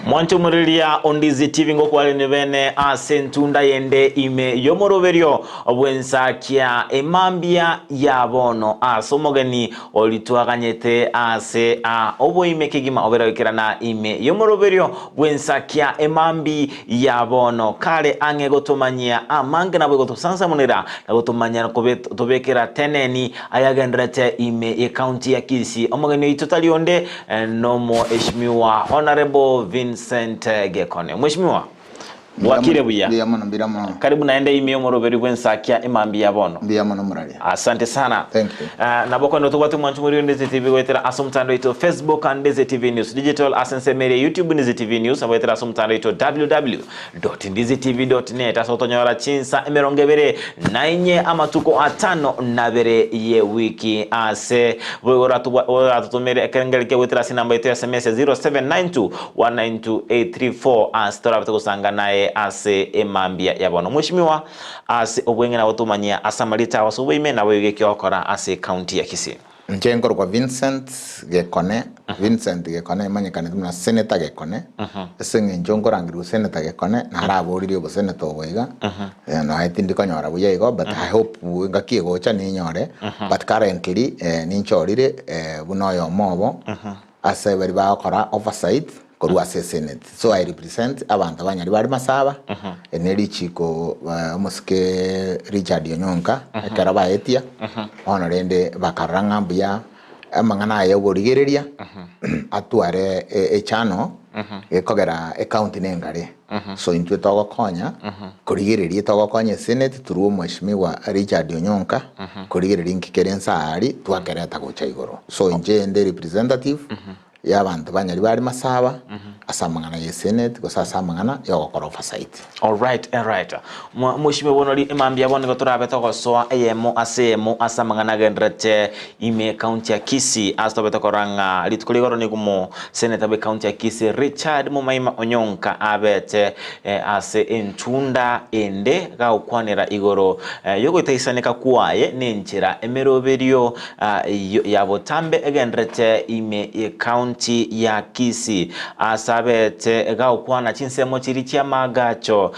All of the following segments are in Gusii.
Mwanche omoriria o Ndizi TV ngokwarenie bene ase entunda yende ime y'omoroberio bw'ensakia emambia ya bono ase omogeni oria twaganyete ase a oboime kegima obere goikerana ime y'omoroberio bw'ensakia emambi ya bono kare ang'e gotomanyia amange nabo egotosansamonera na gotomanyia na kobekera teneni ayagenderete ime y'ecounty ya Kisii. Omogeni oito tari onde Nomoeshimiwa Honourable Vincent Gekone. Mweshimiwa, bwakire buya? Mbuya mono, mbuya mono. Karibu naende ime y'omoroberi bw'ensakia emambia ya bono. Mbuya mono moraria. Asante sana. Thank you. Uh, nabo kono tobwate omwancho morio Ndizi TV goetera ase omotandao oito Facebook Ndizi TV News Digital ase ensemo ere YouTube Ndizi TV News nabo goetera ase omotandao oito www.ndizitv.net ase otonyora chinsa emerongo ebere na inye amatuko atano nabere ye wiki ase boigo oratotomere ekerengerio kia goetera ase enamba yaito ya sms ya 0792192834 ase torabete gosanga naye ase emambia ya bono. Mweshimiwa ase obweng'e nabo tomanyia ase amarieta ao ase oboime naboigo eki ogokora ase ecounty ya Kisii. Inche nkorokwa Vincent Gekone, Vincent Gekone emanyekanete buna Senator Gekone, ase eng'encho nkorangerigwa Senator Gekone, naraboririe obosenator obo iga, nonya tindi konyora buya igo but I hope engaki egocha ninyore, but currently ninchorire buna oyomo obo, ase baria bagokora oversight korwa ase esenate. So I represent abanto abanyari bare Masaba, eri ne richiko omosike Richard Onyonka ekero baetia, bono rende bakarora ng'a mbuya amang'ana aya oborigereria atware echannel gekogera ecounty nengare. So intwe togokonya korigereria togokonya esenate through omweshimiwa Richard Onyonka korigereria inki kere nse aaria twakereta gocha igoro. So inche nde representative y'abanto banyari bare masaba ase amang'ana y'esenate gose ase amang'ana y'ogokora oversight. Alright, alright. Mwa- Mweshimiwa bono ri emambia bono nigo torabe togosoa eyemo ase eyemo ase amang'ana agenderete ime ekaunti ya Kisii ase tobe tokora ng'a rituko rigoro nigo mo senator bwe ekaunti ya Kisii Richard Mumaima Onyonka abete eh, ase entunda ende gagokwanera igoro eh, yogoitaisaneka kwaye nenchera emeroberio ya botambe egenderete ime y'ecounty ya Kisii ase abete gagokwana chinsemo chiria chi'amaagacho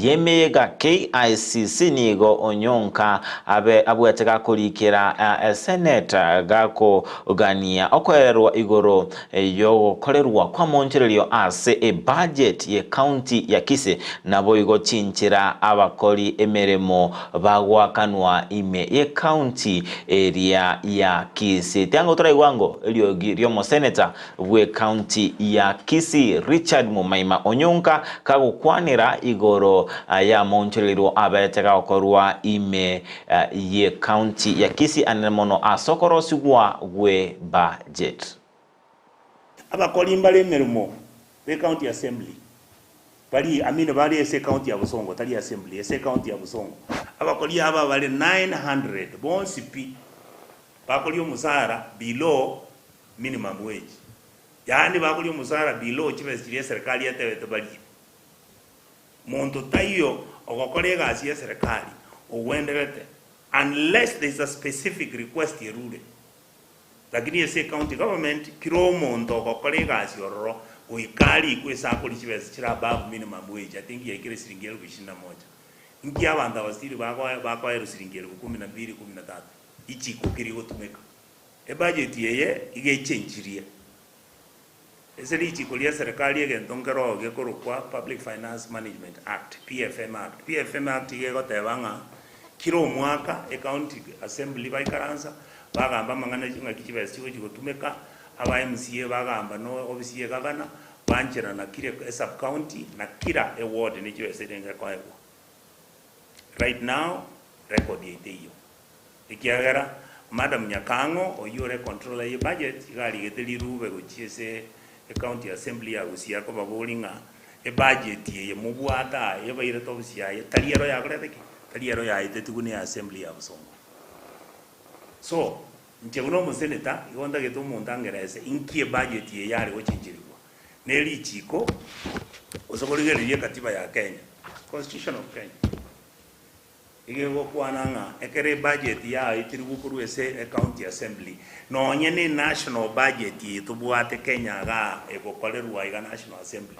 y'emeyega KICC nigo Onyonka abe abwate gakorikera eseneta gakogania okoererwa igoro y'ogokorerwa kw'amonchorerio ase ebudget y'ecounty ya Kisii naboigo chinchera abakori emeremo bagoakanwa ime y'ecounty eria ya Kisii. Tiango toraigwe ango eriogi ri'omoseneta bw'ecounty ya Kisii Richard Mumaima Onyonka kagokwanera igoro y'amaonchorerio aberete gagokorwa ime y'ecounty ya Kisii anene mono ase okorosigwa gwe budget. Abakori mbare emeremo b'ecounty assembly bari I mean bare ase ecounty ya Bosongo tari assembly ase ecounty ya Bosongo. Abakori aba bare 900 bonsi pi bakoria omusara below minimum wage, yaani bakoria omusara below chibesa chiria eserikali etebete barie. Monto taiyo ogokora egasi ya eserikali ogwenderete unless there is a specific request erure. Lakini ase ecounty government kera omonto ogokora egasi ororo goika arikwe ase akoria chibesa chire above minimum wage I think yaikire siringi elfu ishirini na moja. Inki abanto aba still bakoerwa siringi elfu kumi na mbili kumi na tatu ichiko ki rigotumeka. Ebudget eye iga echenchirie. Ase richiko ria serikali egento nkero gekorokwa Public Finance Management Act, PFM Act. PFM Act iga egoteba ng'a kira omwaka ecounty assembly baikaransa bagamba amang'ana ng'aki chibesa chigochi gotumeka, aba MCA bagamba na ofisi ya egavana, bancherana kira esub county na kira eward ne chibesa erenge ekoegwa. Right now record yaito eyio. Ekiagera Madam Nyakang'o oyio ore controller ye budget iga arigete rirube gochia ase ecounty assembly ya Gusii akobaboria ng'a ebudget eye mobwate aye ebairete ofisi yaye tari ero yakorete ki? Tari ero yaetetigwe ne assembly ya Bosongo. So, inche buna omosenator igo ntagete omonto angerese inki ebudget eye yare gochencherigwa ne richiko gose korigereria ekatiba ya Kenya, constitution of Kenya. Iga egokwana ng'a ekero ebudget yaetirwe korwa ase ecounty assembly, nonye ne national budget eye tobwate Kenya igaa egokorerwa iga national assembly,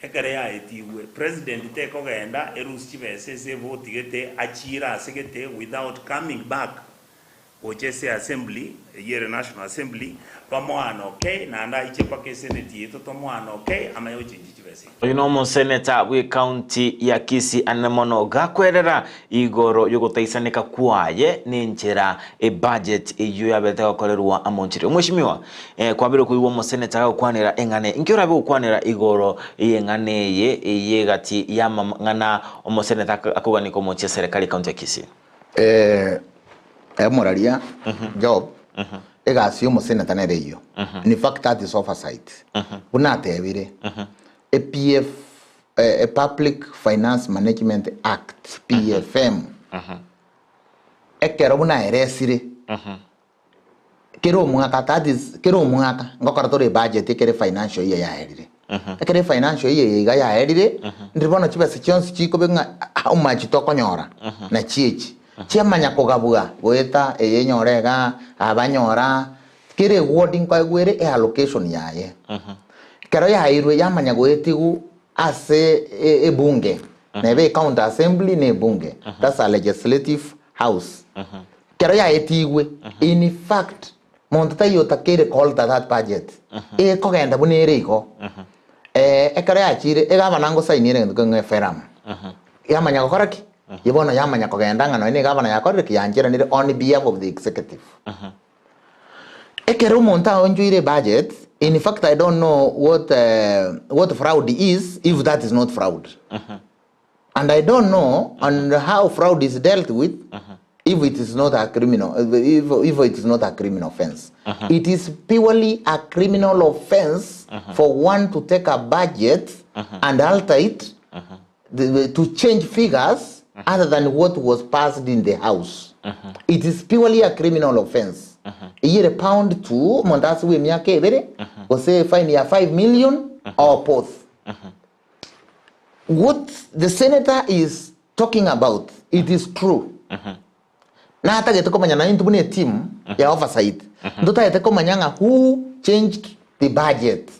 ekero yaetigwe, president tekogenda erusie chibesa ase evoti gete achiire ase gete without coming back Gocha ase assembly, eyio ere National Assembly, bamoane okay, naende aiche mpaka eseneti yaito tomoane okay, amanye gochenchia chibesa echi. Oyo nomoseneta bw'ecounty ya Kisii anene mono gakwerera igoro y'ogotaisaneka kwaye nenchera ebudget eyio yabete gokorerwa amonchire. Omweshimiwa, eh, kwabire koigwa omoseneta gagokwanera eng'ana eye. Inki orabe gokwanera igoro y'eng'ana eye ey'egati y'amang'ana omoseneta akogania komochia eserekari ecounty ya Kisii? Eh, Omoraria Job, egasi y'omoseneta nere eyio. In fact that is oversight. Buna atebire, ePF, eh, Public Finance Management Act, PFM, ekero buna eresire, Kera omwaka that is kera omwaka ngokora tore ebudget ekere financial year yaerire. Ekero efinancial year eye iga yaerire, ndiri bono chibesa chionsi chikobe ng'a how much tokonyora nachi echi. Chiamanya kogabwa goeta eye enyore igaa, aba banyora, kera eward nkoegwa ere eallocation yaye. Ekero yaeirwe yamanya goetigwa ase ebunge, neba ecounty assembly na ebunge, that's a legislative house. Ekero yaetigwe, in fact, monto taiyo otakeire koalter that budget, ekogenda buna ere igo. Ekero yachire, egavana ngosaini ere egento keng'u eferam. Yamanya gokora ki? Ye bono yamanya kogenda ng'a nonye na egavana yakorire ki? Yancheranire on behalf of the executive. Ekero omonto aonchoire ebudget, in fact I don't know what, what fraud is if that is not fraud. And I don't know on how fraud is dealt with if it is not a criminal if, if it is not a criminal offense. It is purely a criminal offense for one to take a budget and alter it to change figures other than what was passed in the house. It is purely a criminal offense. Eyere pound to omonto asibwe emiaka ebere gose fine ya 5 million or both. What the senator is talking about it is true. Natagete komanya naye intwe buna eteam ya oversight ntotagete komanya ng'a who changed the budget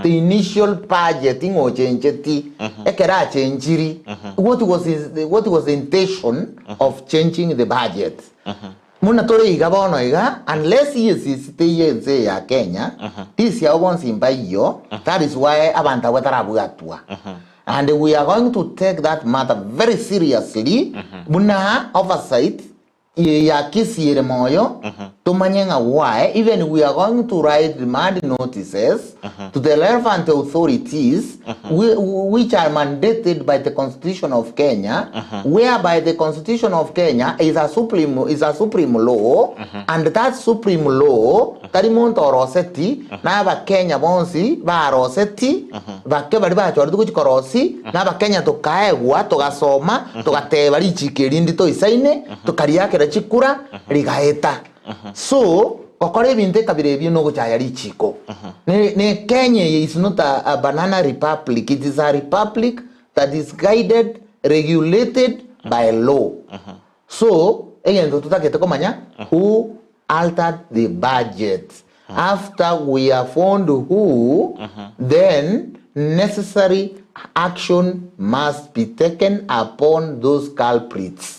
the initial budget ng'o ochencheti ekero achenchiri what was his, what was the intention of changing the budget Buna tore iga bono iga, unless EACC teiyo ense eye ya Kenya, peace yabo bonsi mbaiyo, that is why abanto abwo batarabwatwa. And we are going to take that matter very seriously, buna oversight eye ya Kisii ere moyo, tomanye ng'a why, even we are going to write remand notices to the relevant authorities which are mandated by the constitution of Kenya whereby the constitution of Kenya is a supreme, is a supreme law and that supreme law tari monto oroseti na abakenya bonsi baroseti bake baria bachoretwe gochia korosi na abakenya tokaegwa togasoma togateba richiko eri ndi toisaine tokariakera chikura rigaeta So, gokora ebinto ekabira ebio nogochaya richiko. Ne, ne Kenya eye is not a, a banana republic, it is a republic that is guided, regulated by law. So, egento totagete komanya, who altered the budget? After we have found who, then necessary action must be taken upon those culprits.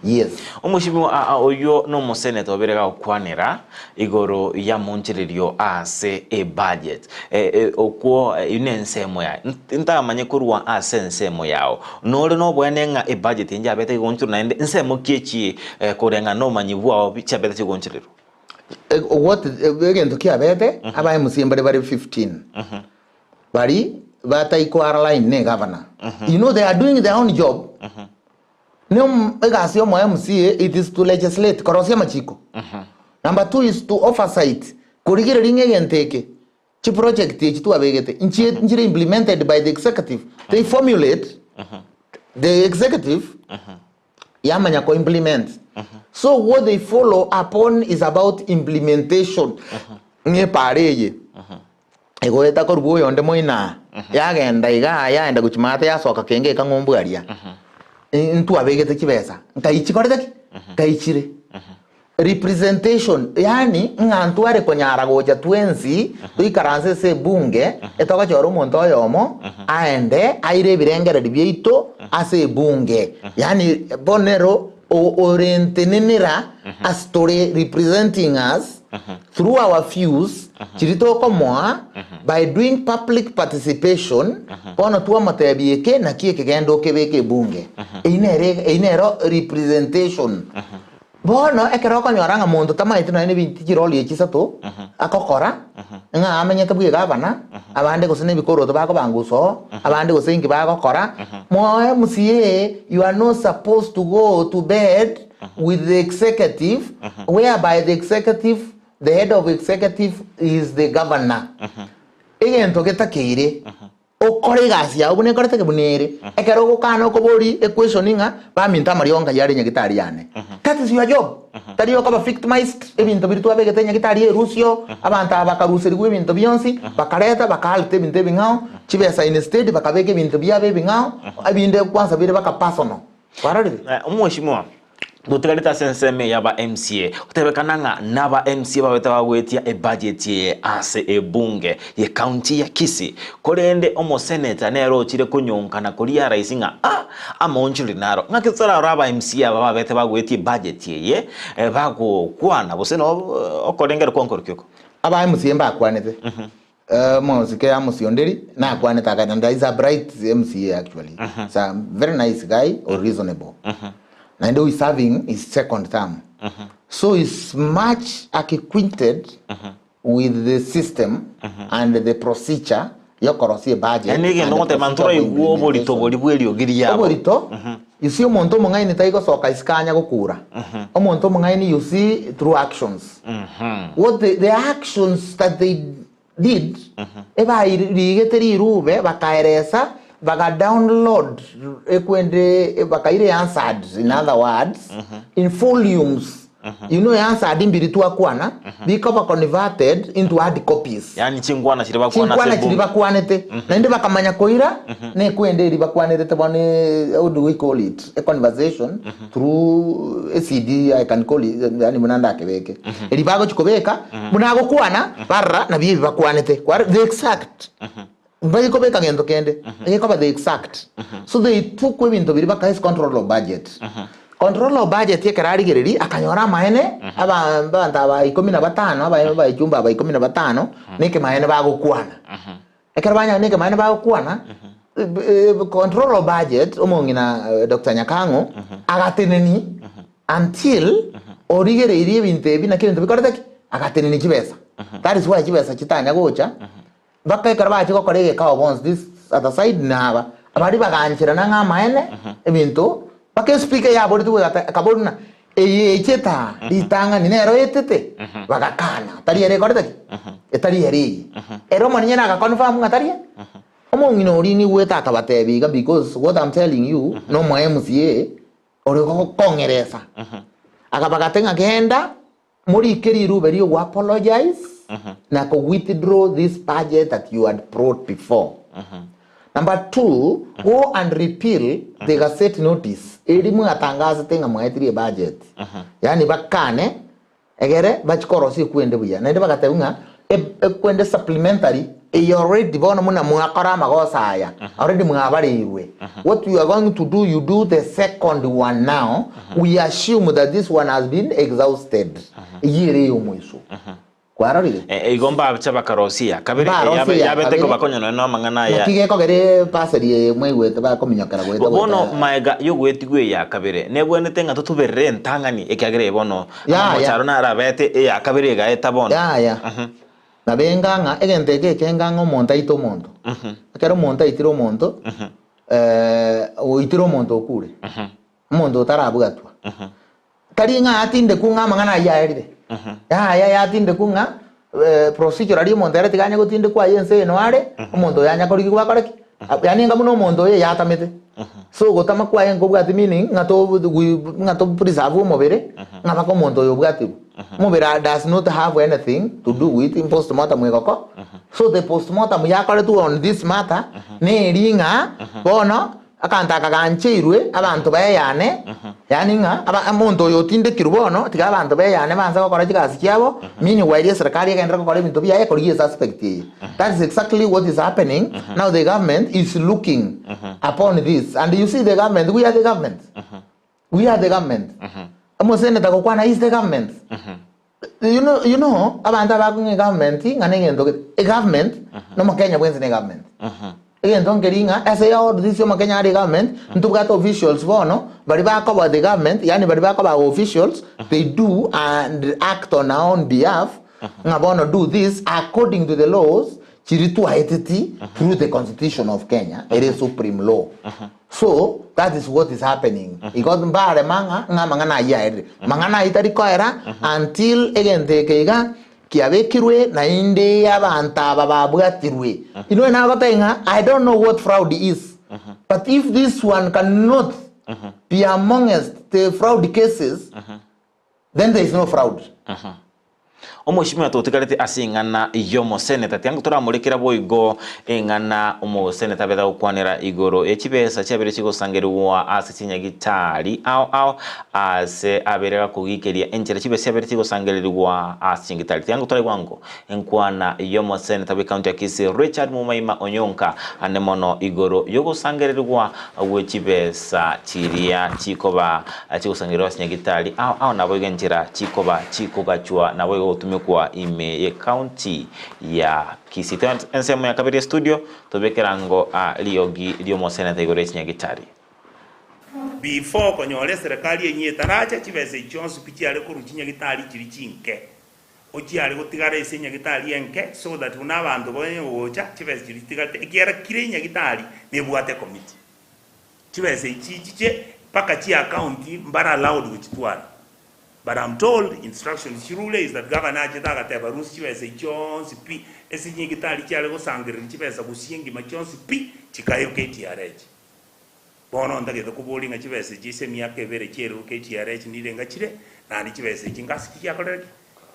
Yes. Omoshimiwa aa oyio nomoseneta obere gagokwanera igoro y'amonchererio ase ebudget. Okwo eyio nensemo yaye. Ntamanye korwa ase ensemo yao. Nore noboene ng'a ebudget enche yabete egoncherwa naende nsemo ki echi koreng'ana nobomanyi bwao chiabete chigonchererwa? What egento kiabete aba MCA mbare bare 15 bari bataikoara line ne governor. You know they are doing their own job. Ne egasi ya omo MCA it is to legislate, korosia amachiko. Number 2 is to oversight, korigereria ng'a egento eke chiproject echi twabegete nchie nchire implemented by the executive. They formulate the executive yamanya ko implement. So what they follow upon is about implementation. Ng'a epara eye egoeta korwa oyonde moino aa, yagenda igaa yaenda gochia maate yasoka kenge ekang'umbu aria. Ntwabegete chibesa nkai chikorete ki? Nkai chire. Representation, yaani ng'a ntware konyara gocha twensi toikaranse ase ebunge etogochora omonto oyomo aende aire ebirengererio biaito ase ebunge. Yaani bono nero orentenenera ase tore representing us through our views chiria tokomoa by doing public participation bono twamotebia eke naki eke genda okebeke ebunge. Eyio nere eyio nero representation. Bono ekero okonyora ng'a monto tamaeti nonya nebinto chiroli echi isato agokora, ng'a amenyete bwa egavana, abande gose na ebikoroto bakobangusa oo, abande gose inki bagokora, moe MCA you are not supposed to go to bed with the executive whereby the executive the head of executive is the governor. Egento getakeire okore egasi yao buna ekorete ki buna ere. Ekero ogokana okobori equestion ng'a baminto amariogo nkai are nyagitari yane. That is your job. Tari okoba victimized ebinto biria twabegete nyagitari erusio, abanto aba bakaruserigwa ebinto bionsi, bakareta bakaalta ebinto ebing'ao, chibesa instead bakabeka ebinto biabo ebing'ao, ebinde kwanza bire baka personal. Kwarorire? Omweshimiwa, totigarete ase ensemo eye y'aba MCA, gotebekana ng'a naba MCA babete bagoetia ebudget eye ase ebunge ye county ya Kisii, korende omoseneta nere ochire konyonkana koria rais ng'a ah, amaonchoreri naro. Ng'aki torarore aba MCA aba babete bagoetia ebudget eye bagokwana gose no okorengera kwankorokia oko? Aba MCA mbakwanete. Omosike Amos Onderi nakwanete akagenda and he's a bright MCA actually. He's a very nice guy or reasonable. Naende who is serving his second term. So he's much acquainted with the system and the procedure yokorosia ebudget Yaani egento and the ngoteba procedure of ntoroigwe oborito implementation. boria bw'eriogi riabo. Oborito, you see omonto omong'aini taigosoka isiko anya gokura. Omonto omong'aini you see through actions. What the, the actions that they did, ebairigete rirube bakaeresa baga download ekwende bakaira eanswered in other words in volumes. You know eanswered mbiri twakwana bikoba converted into hard copies. Yaani chinkwana chiria bakwana ase Chinkwana chiria ebunge. bakwanete naende bakamanya koira nekwende eria bakwanerete bono how do we call it a conversation through a CD I can call it yaani buna ndakebeke eria bagochi kobeka buna agokwana barora nabio ebi bakwanete kware the exact mbari kobeka gento kende gekoba the exact so they took ebinto biria bakaes control of budget control of budget ekero arigereria akanyora amaene aba abanto aba ikomi na batano aba abachumba aba ikomi na batano na ekemaene bagokwana. Ekero banyora na ekemaene bagokwana control of budget omong'ina Doctor Nyakang'o agateneni until origereirie ebinto ebi naki ebinto bikorete ki? Agateneni chibesa. That is why chibesa chitanya gocha Mpaka ekero bachia gokora egekao bonsi this other side naba abaria bagancherana ng'a amaene ebinto mpaka espeaker yaboretigwe egate ekaboria buna eye echete aa ritang'ani nero etete bagakana tari ere ekorete ki etari ere eye ere omonene aga confirm ng'a tari ere omong'ina oria nigwete akabatebia iga because what am telling you na omo MCA ore gokong'eresa akabagate ng'a genda Morike rirube ri'ogo apologize na ko withdraw this budget that you had brought before. Number 2, go and repeal the gazette notice eri mwatangasete ng'a mwaetirie ebudget. Yaani bakane egere bachie korosia ekwende buya. Naende bagateba ng'a ekwende supplementary eye already bono buna mwakora amagoso aya already mwabareirwe. What you are going to do, you do the second one now We assume that this one has been exhausted. Eyio ere ey'omoiso. Kwarorire? Eh, igo mbacha bakarosia eya kabere, Mbarosia eyabe- eya yabete kabere. kobakonya nonya na amang'ana aya. Naki gekogera epaseri eye mwaigwete bakominyokera goeta Bono goeta. maega y'ogoetigwa eya kabere, nebwenerete ng'a totoberere entang'ani, ekiagera eye bono Yaya. amamocharo narabete eya kabere egaeta bono. Yaya. Nabo enga ng'a egento eke ekenga ng'a omonto aite omonto. Ekero omonto aitire omonto, oitire omonto okure. Omonto otarabwatwa. Tari ng'a atindekwe ng'a amang'ana ayio aerire. Yaya yatindekwe ng'a procedure aria omonto ere tiga anye gotindekwa aye ense eye are, omonto oyo anya korigigwa akore ki? Yaani enga buna omonto oyo yatamete. So ogotama kwaye nkobwati meaning ng'a to ng'a to preserve omobere, ng'a mpaka omonto oyo obwatigwe. Omobere does not have anything to do with postmortem egoko. So the postmortem yakoretwe on this matter, neri ng'a bono. Akanto aka gancheirwe abanto baeyane, yaani ng'a aba omonto oyo otindekirwe bono, tiga abanto baeyane banse gokora chigasi chiabo, meanwhile eserekari egenderere gokora ebinto biaye korigia esuspect eye. That is exactly what is happening, now the government is looking upon this and you see the government, we are the government, we are the government. Omosenator gokwana is the government. You know, you know, abanto abakong'a egovernment ng'a negento gete, egovernment na omokenya bwensi ne egovernment. Egento nkeri ng'a ase all this omokenya are egovernment, ntobwate officials bono, baria bakoba the government, yaani baria bakoba our officials, they do and act on our own behalf, ng'a bono do this according to the laws chiria twaeteti through the constitution of Kenya, ere supreme law. So, that is what is happening. Igo mbarema ng'a ng'a amang'ana ayio aerire. Mang'ana ayio tari koera until egento eke iga kiabekirwe naende abanto aba babwatirwe. Inwe nagotebia ng'a I don't know what fraud is, but if this one cannot be amongst the fraud cases, then there is no fraud. Omoishimia totigarete ase eng'ana y'omoseneta. Tiga toramorekera boigo eng'ana omoseneta abete agokwanera igoro ye chibesa chiabere chigosangerigwa ase chinyagitari ao ao ase abere gakogikeria enchera chibesa chiabere chigosangererigwa ase chinyagitari. Tiga toraigwa ango enkwana y'omoseneta bw'ecounty ya Kisii Richard Mumaima Onyonka ande mono igoro y'ogosangererigwa gwe chibesa chiria chikoba chigosangererigwa ase nyagitari ao ao naboigo enchera chikoba chikogachwa naboigo gotumekwa ime ye county ya Kisii. Togende ensemo ya kabere estudio tobe ekerango a riogi riomoseneta igoro ye chinyagitari. Before konyora eserekari enyia etaracha, chibesa echi chionsi pi chiare korwa chinyagitari chiri chinke. Ochiare gotigara ase enyagitari enke so that buna abanto banye gocha chibesa chiria chitigarete ekiagera kire enyagitari nebwate ecommittee. Chibesa echi chiche mpaka chi account mbare allowed gochitwara. But am told instructions chirure is that governor achete agateba rusia chibesa echi chionsi pi ase enyagitari chiare gosangereria chibesa gusii engima chionsi pi chikairwa KTRH. Bono ntagete koboria ng'a chibesa echi ase emiaka ebere chiairwe KTRH nirenga chire, naende chibesa echi ngasi ki chiakorire ki?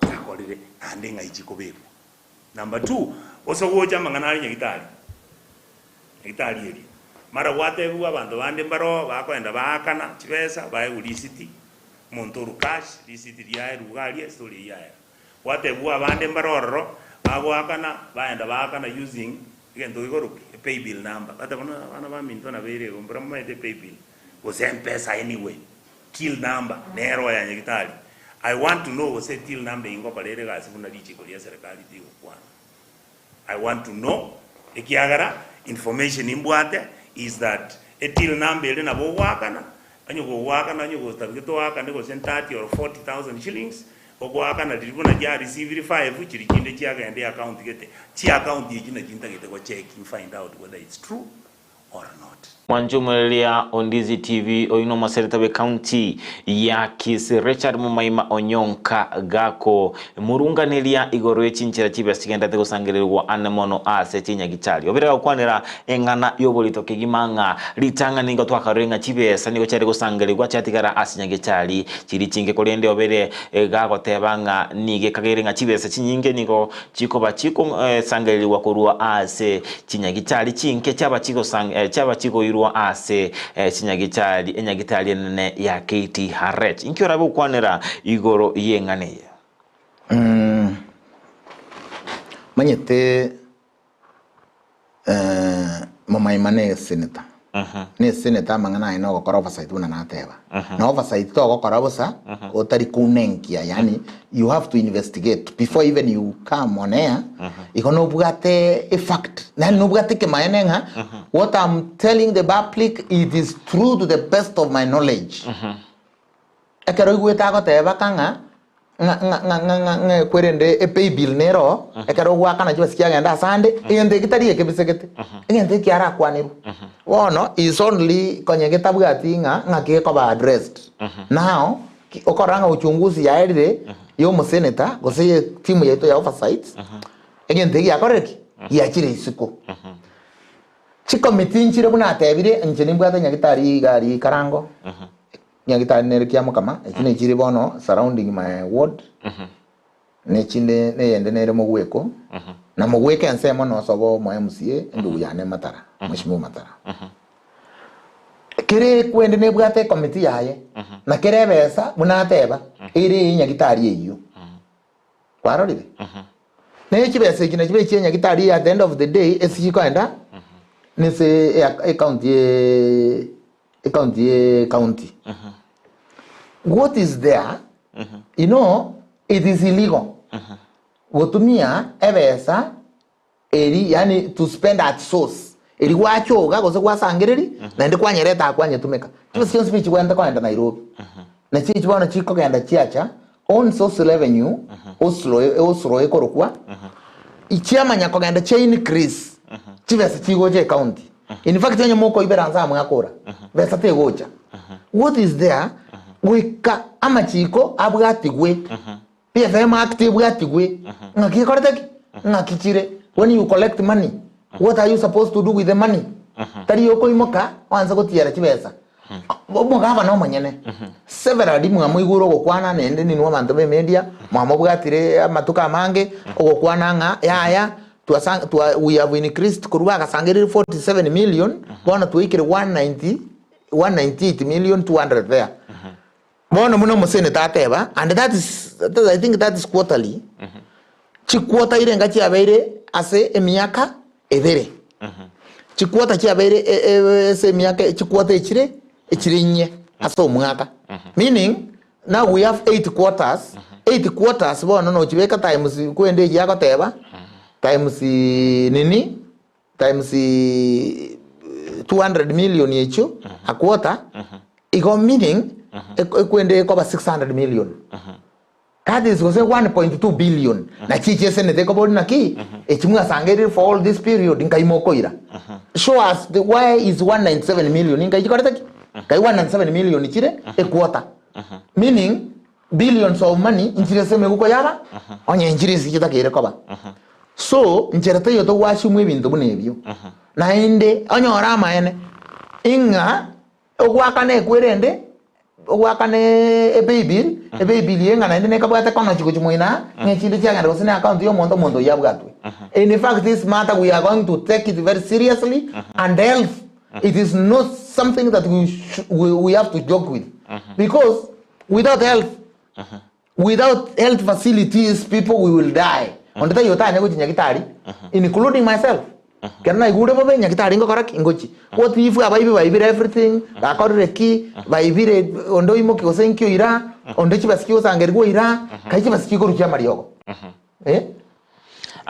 Chiakorire, naende ng'ai chikobekwa. Number two, ose gocha amang'ana are nyagitari, nyagitari eria, mara gwatebigwa abanto bande mbaroo bakoenda baakana chibesa baegwe risiti, omonto orwa cash, risiti riaye ruga aria estory eyio yaera. Gwatebigwa abande mbare ororo, bagoakana, baenda baakana using egento gekorokwa ki? Epaybill number. Bateba buna abana baminto nabeire igo, mbura momaete epaybill, gose mpesa anyway, till number nero ya nyagitari. I want to know gose till number eyio ngokora ere egasi buna richiko ria serikali rigokwana. I want to know ekiagera information mbwate is that etill number ere nabo ogoakana, onye gogoakana onye gotabigete oakane gose 30 or 40,000 shillings, ogoakana riria buna chia receiviri five chiria chinde chiagenda eaccount gete, chiaccount echio nachio ntagete go check find out whether it's true or not. Mwanchumureria Ondizi TV oyio nomosereta bwe county ya Kisii Richard Mumaima Onyonka gako murunganeria igoro ye chinchera chibesa chigenderete gosangererigwa ane mono ase chinyagitari. Obere gakwanera eng'ana yoborito kegima ng'a ritang'ani nigo twakarorire ng'a chibesa nigo chiare gosangererigwa chiatigara ase nyagitari chiri chinke korende obere gagoteba ng'a nigo ekageire ng'a chibesa chinyinge nigo Chikoba chigosangererigwa korwa ase chinyagitari chinke chiaba chiaba chigoirwa ase chinyagitari enyagitari enene ya KTRH. Inki orabe gokwanera igoro y'eng'ana eye? Manyete Momaima ne senator, ne senator amang'ana aye nogokora oversight buna nateba. Na oversight togokora bosa otari kounenkia yaani you have to investigate before even you come on air igo nobwate efact yaani nobwate ekemaene ng'a what am telling the public it is true to the best of my knowledge. Ekero oigwete agoteba ka ng'a ng'a ng'a ng'a ng'a ng'a ng'a kwerende epaybill nere oo, ekero ogoakana chibesa chiagenda ase ande, egento eki tari ekebisegete, egento eki arakwanerwe. Bono is only konya getabwati ng'a ng'aki gekoba addressed. Now, ki okorora ng'a uchunguzi yaerire ya omosenator gose ya etimu yaito ya oversight, egento eki giakorire ki? Giachire isiko. Chikomiti nchire buna atebire, inche nimbwate nyagitari iga aria Ikarango, Nyagitari nere kiamokama, echi nechire bono surrounding my ward, nechinde neyende nere mogweko, na mogweko ensemo nosobo omo MCA endugu yane Matara, Mheshimiwa Matara. Kere ekwende nebwate ekomiti yaye, na kera ebesa buna ateba, ere eye nyagitari eyio. Kwarorire? Ne chibesa echi nachibe echia nyagitari eye at the end of the day ase chikoenda nese ecounty ecounty ecounty. What is there, you know, it is illegal gotumia ebesa Eri, yaani to spend at source, eri gwachoga gose gwasangereria naende kwanyereta aa kwanyetumeka. Chibesa chionsi pi chigwenerete kogenda Nairobi. Na chichi bono chikogenda chiacha own source revenue, oslo oslo ekorokwa, chiamanya kogenda chia increase chibesa chigocha ecounty. In fact onye mokoibera nse aa mwakora, besa tegocha. What is there, goika amachiko abwatigwe. PFM Act ebwatigwe ng'aki ekorete ki? Ng'aki chire? When you collect money, what are you supposed to do with the money? Tari okoimoka oanse gotiera chibesa. Omogavana omonyene severally mwamoigure ogokwana naende ninwe abanto ba emedia mwamobwatire amatuko amange ogokwana ng'a yaya twasa twa we have increased korwa bagasangereire 47 million bono twaikire 190 198 million 200 there. Bono buna omoseneta ateba, and that is, that I think that is quarterly, chiquota irenga chiabeire ase emiaka ebere. Chiquota chiabeire e- e- ase emiaka chiquota echire echire inye ase omwaka. Meaning, now we have eight quarters, eight quarters bono nochibeka times kwende eyio agoteba, times nini, times 200 million echio a quarter igo meaning ekwende ekoba 600 million that is gose 1.2 billion nachi echi esenete ekobori naki echi mwasangerire for all this period nkai mokoira show us the why is 197 million nkai chikorete ki nkai 197 million chire a quarter meaning billions of money nchire ase emeguko yaba onye nchire ase chitakeire koba so nchera teiyo togwashimwa ebinto buna ebio naende onyore amaene ing'a ogwakana ekwerende ogwakana epaybill epaybill eye ng'a naende nekabwate konochi gochia moino aa ng'a echinde chiagenda gose na account ya omonto omonto oyio abwatwe in fact this matter we are going to take it very seriously and health it is not something that we, we, we have to joke with because Without health, without health facilities people we will die. Onde taiyo otanye gochia nyagitari including myself. Kero naigure bobe nyagitari ngokora ki? Ngochia. What if abaibi baibire everything, bakorire ki, baibire onde oimoki gose nki oira, onde chibesa chigosangerigwa oira, kai chibesa chikorwa chiamariogo. Eh?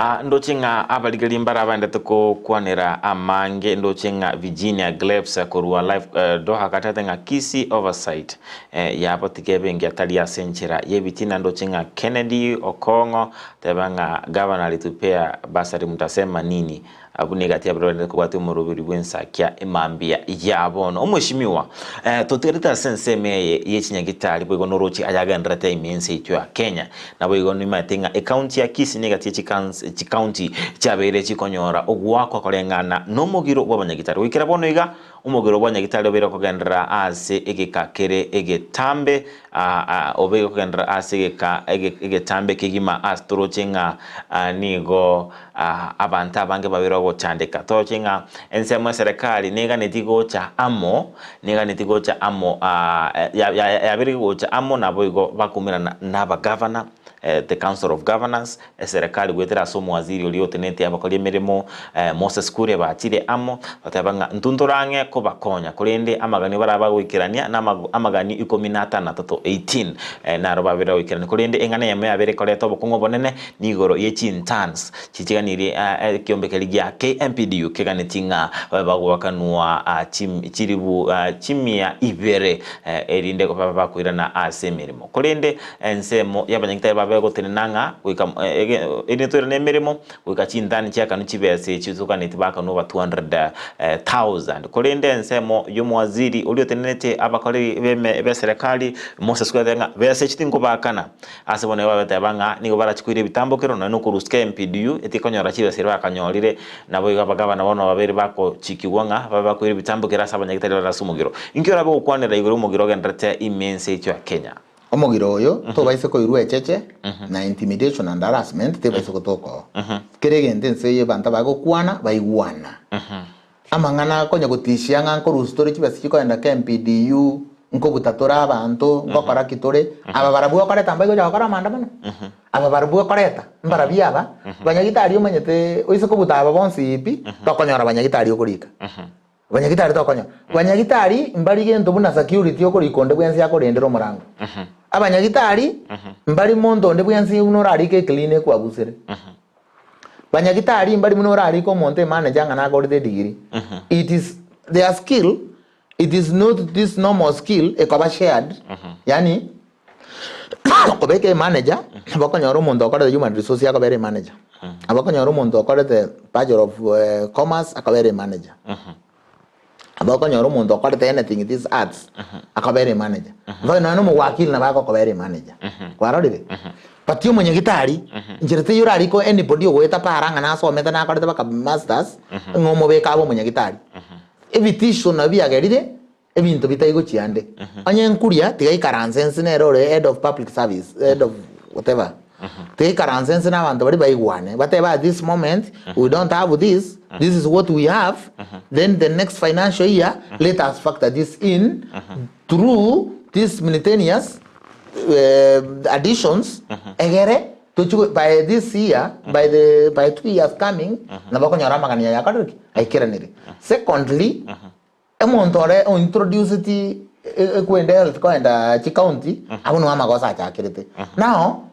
Ah, ndoche ng'a abarigeri mbarabaendete kokwanera amange, ndoche ng'a Virginia Glebs korwa Life eh, Doha gatete ng'a Kisii Oversight eh, yabo tiga ebe engiya tari ase enchera y'ebitina, ndoche ng'a Kennedy Okong'o teba ng'a Gavana alitupea bursary mtasema nini? Abwo negati y'abaria bagenderete kobwatia omoroberi bw'ensakia emambia ya bono. Omweshimiwa, eh, totigarete ase ensemo eye ye chinyagitari boigo noroche ayagendererete ime ense yaito ya Kenya. Naboigo nimaete ng'a ecounty ya Kisii negati ye chikans chicounty chiabeire chikonyora ogoakwa koreng'ana nomogiro bw'abanyagitari. Goikera bono iga, omogiro bw'abanyagitari obeire okogenderera ase egeka kere egetambe aa obeire okogenderera ase egeka egetambe kegima ase toroche ng'a nigo Abanto abange babere ogochandeka. Toroche ng'a ensemo y'eserekari neganetie gocha amo, neganetie gocha amo yabeire gocha amo naboigo bakoumerana n'abagavana, the council of governors, eserekari goetera ase omowaziri oria otenetie abakori emeremo Moses Kuria bachire amo, bateba ng'a intwe ntorang'e kobakonya korende amaganio barabe bagoikerania na amaganio ikomi na atano na atato, 18, naro babere bagoikerania. Korende eng'ana eyemo yabeire ekoreta obokong'u obonene Nigoro ye chintans chichiganirie ekiombe keria gia KMPDU keganetie ng'a babe bagoakanwa chiribu chimia ibere erinde babe bakoirana ase emeremo. Korende ensemo y'abanyagitari babe gotenena ng'a goika erinde toirane emeremo goika chintani chiakanwe chibesa echio toganetie bakanwe over 200,000. Korende ensemo y'omowaziri oria otenenete abakoreri b'eserekari Moses Kuria ng'a besa echio tinkobakana. Ase bono nigo bageteba ng'a nigo barache koira ebitambokero nonya nokorusia KMPDU etikonyora chibesa eria bakanyorire, naboigo abagavana bono babere bagochikigwa ng'a babe bakoira ebitambokero ase abanyagitari bare ase omogiro. Inki orabe gokwanera igoro y'omogiro ogendererete ime ense yaito ya Kenya? Omogiro oyo tobaise koirwa echeche na intimidation and harassment tebaise gotoka oo. Kera egento ense eye abanto abagokwana baigwana. Amang'ana konya gotishia ng'a nkorusia tore chibesa chikoenda KMPDU, nkobuta tore abanto, nkokora ki tore, aba barabwo okoreta mbai gocha gokora amaandamano? Aba barabwo okoreta, mbarabio aba, banyagitari omanyete oise kobuta aba bonsi pi, tokonyora banyagitari okorika. Banyagitari tokonyora. Banyagitari mbari gento buna security okorika onde bwensi akorendera omorango. Abanyagitari mbari monto onde bwensi buna orarike eclinic kwabusire. Banyagitari mbari buna orarike omonto emanager ng'a nakorete edegree. It is their skill, it is not this normal skill ekoba shared, yaani kobeka emanager, nabo okonyora omonto okorete human resource akobera emanager, nabo okonyora omonto okorete bachelor of commerce akobera emanager. Nabo okonyora omonto okorete anything this arts akobera emanager. Mpaka nonya na omowakili nabo agokobera emanager. Kwarorire? But omonyagitari, nchera teiyo orarike anybody ogoeta para ng'a nasomete nakorete mpaka masters, ng'a omobeke abe omonyagitari. Ebitisho nabio biagerire ebinto bitai gochia ande. Onye nkuria tiga aikaranse inse nere ore head of public service, head of whatever. Tiga aikaranse inse na abanto baria baigwane, batebe at this moment we don't have this, this is what we have, then the next financial year let us factor this in through this simultaneous additions egere tochi go by this year by the by 2 years coming nabo okonyora amagani aya akorire ki? Aikeranire. Secondly, Omonto ore ointroduceti ekwenda health koenda chicounty abwo nigo amagoso achakerete. Now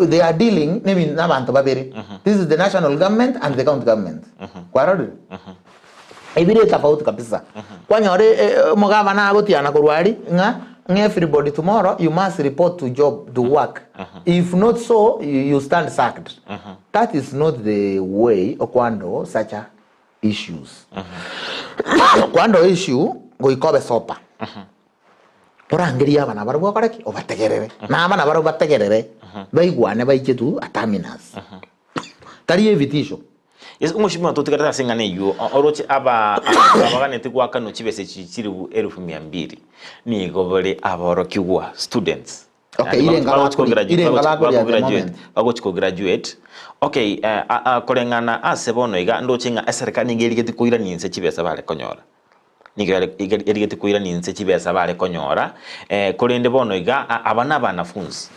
they are dealing nebi nabanto babere. This is the national government and the county government. Kwarorire? Ebire etofauti kabisa. Kwanyora omogavana agotiana korwa aria ng'a ng'a everybody tomorrow you must report to job to work. If not so you stand sacked. That is not the way okohandle such a issues. Kwando issue goika obe sober. Orangerie abana barabwo okore ki? Obategerere. Na abana barabwo bategerere, baigwane baiche to a terminus. Tari ebitisho. Yes, omweshimiwa totigarete ase eng'ana eywo, oroche aba abaganeti goakanwa chibesa echi chilifu elfu mia mbili, nigo bare aborokigwa, students. Okay, Yaani irenga bagochi bakori- kograduate- irenga bagochi- bakori at the bakograduate- moment. bagochi kograduate okay eh, a- a- koreng'ana ase bono iga ndoche ng'a eserikali nigo erigeti koirania inse chibesa bare konyora nigo yare iga- erigeti koirania inse chibesa bare konyora eh, korende bono iga a- aba na abanafunzi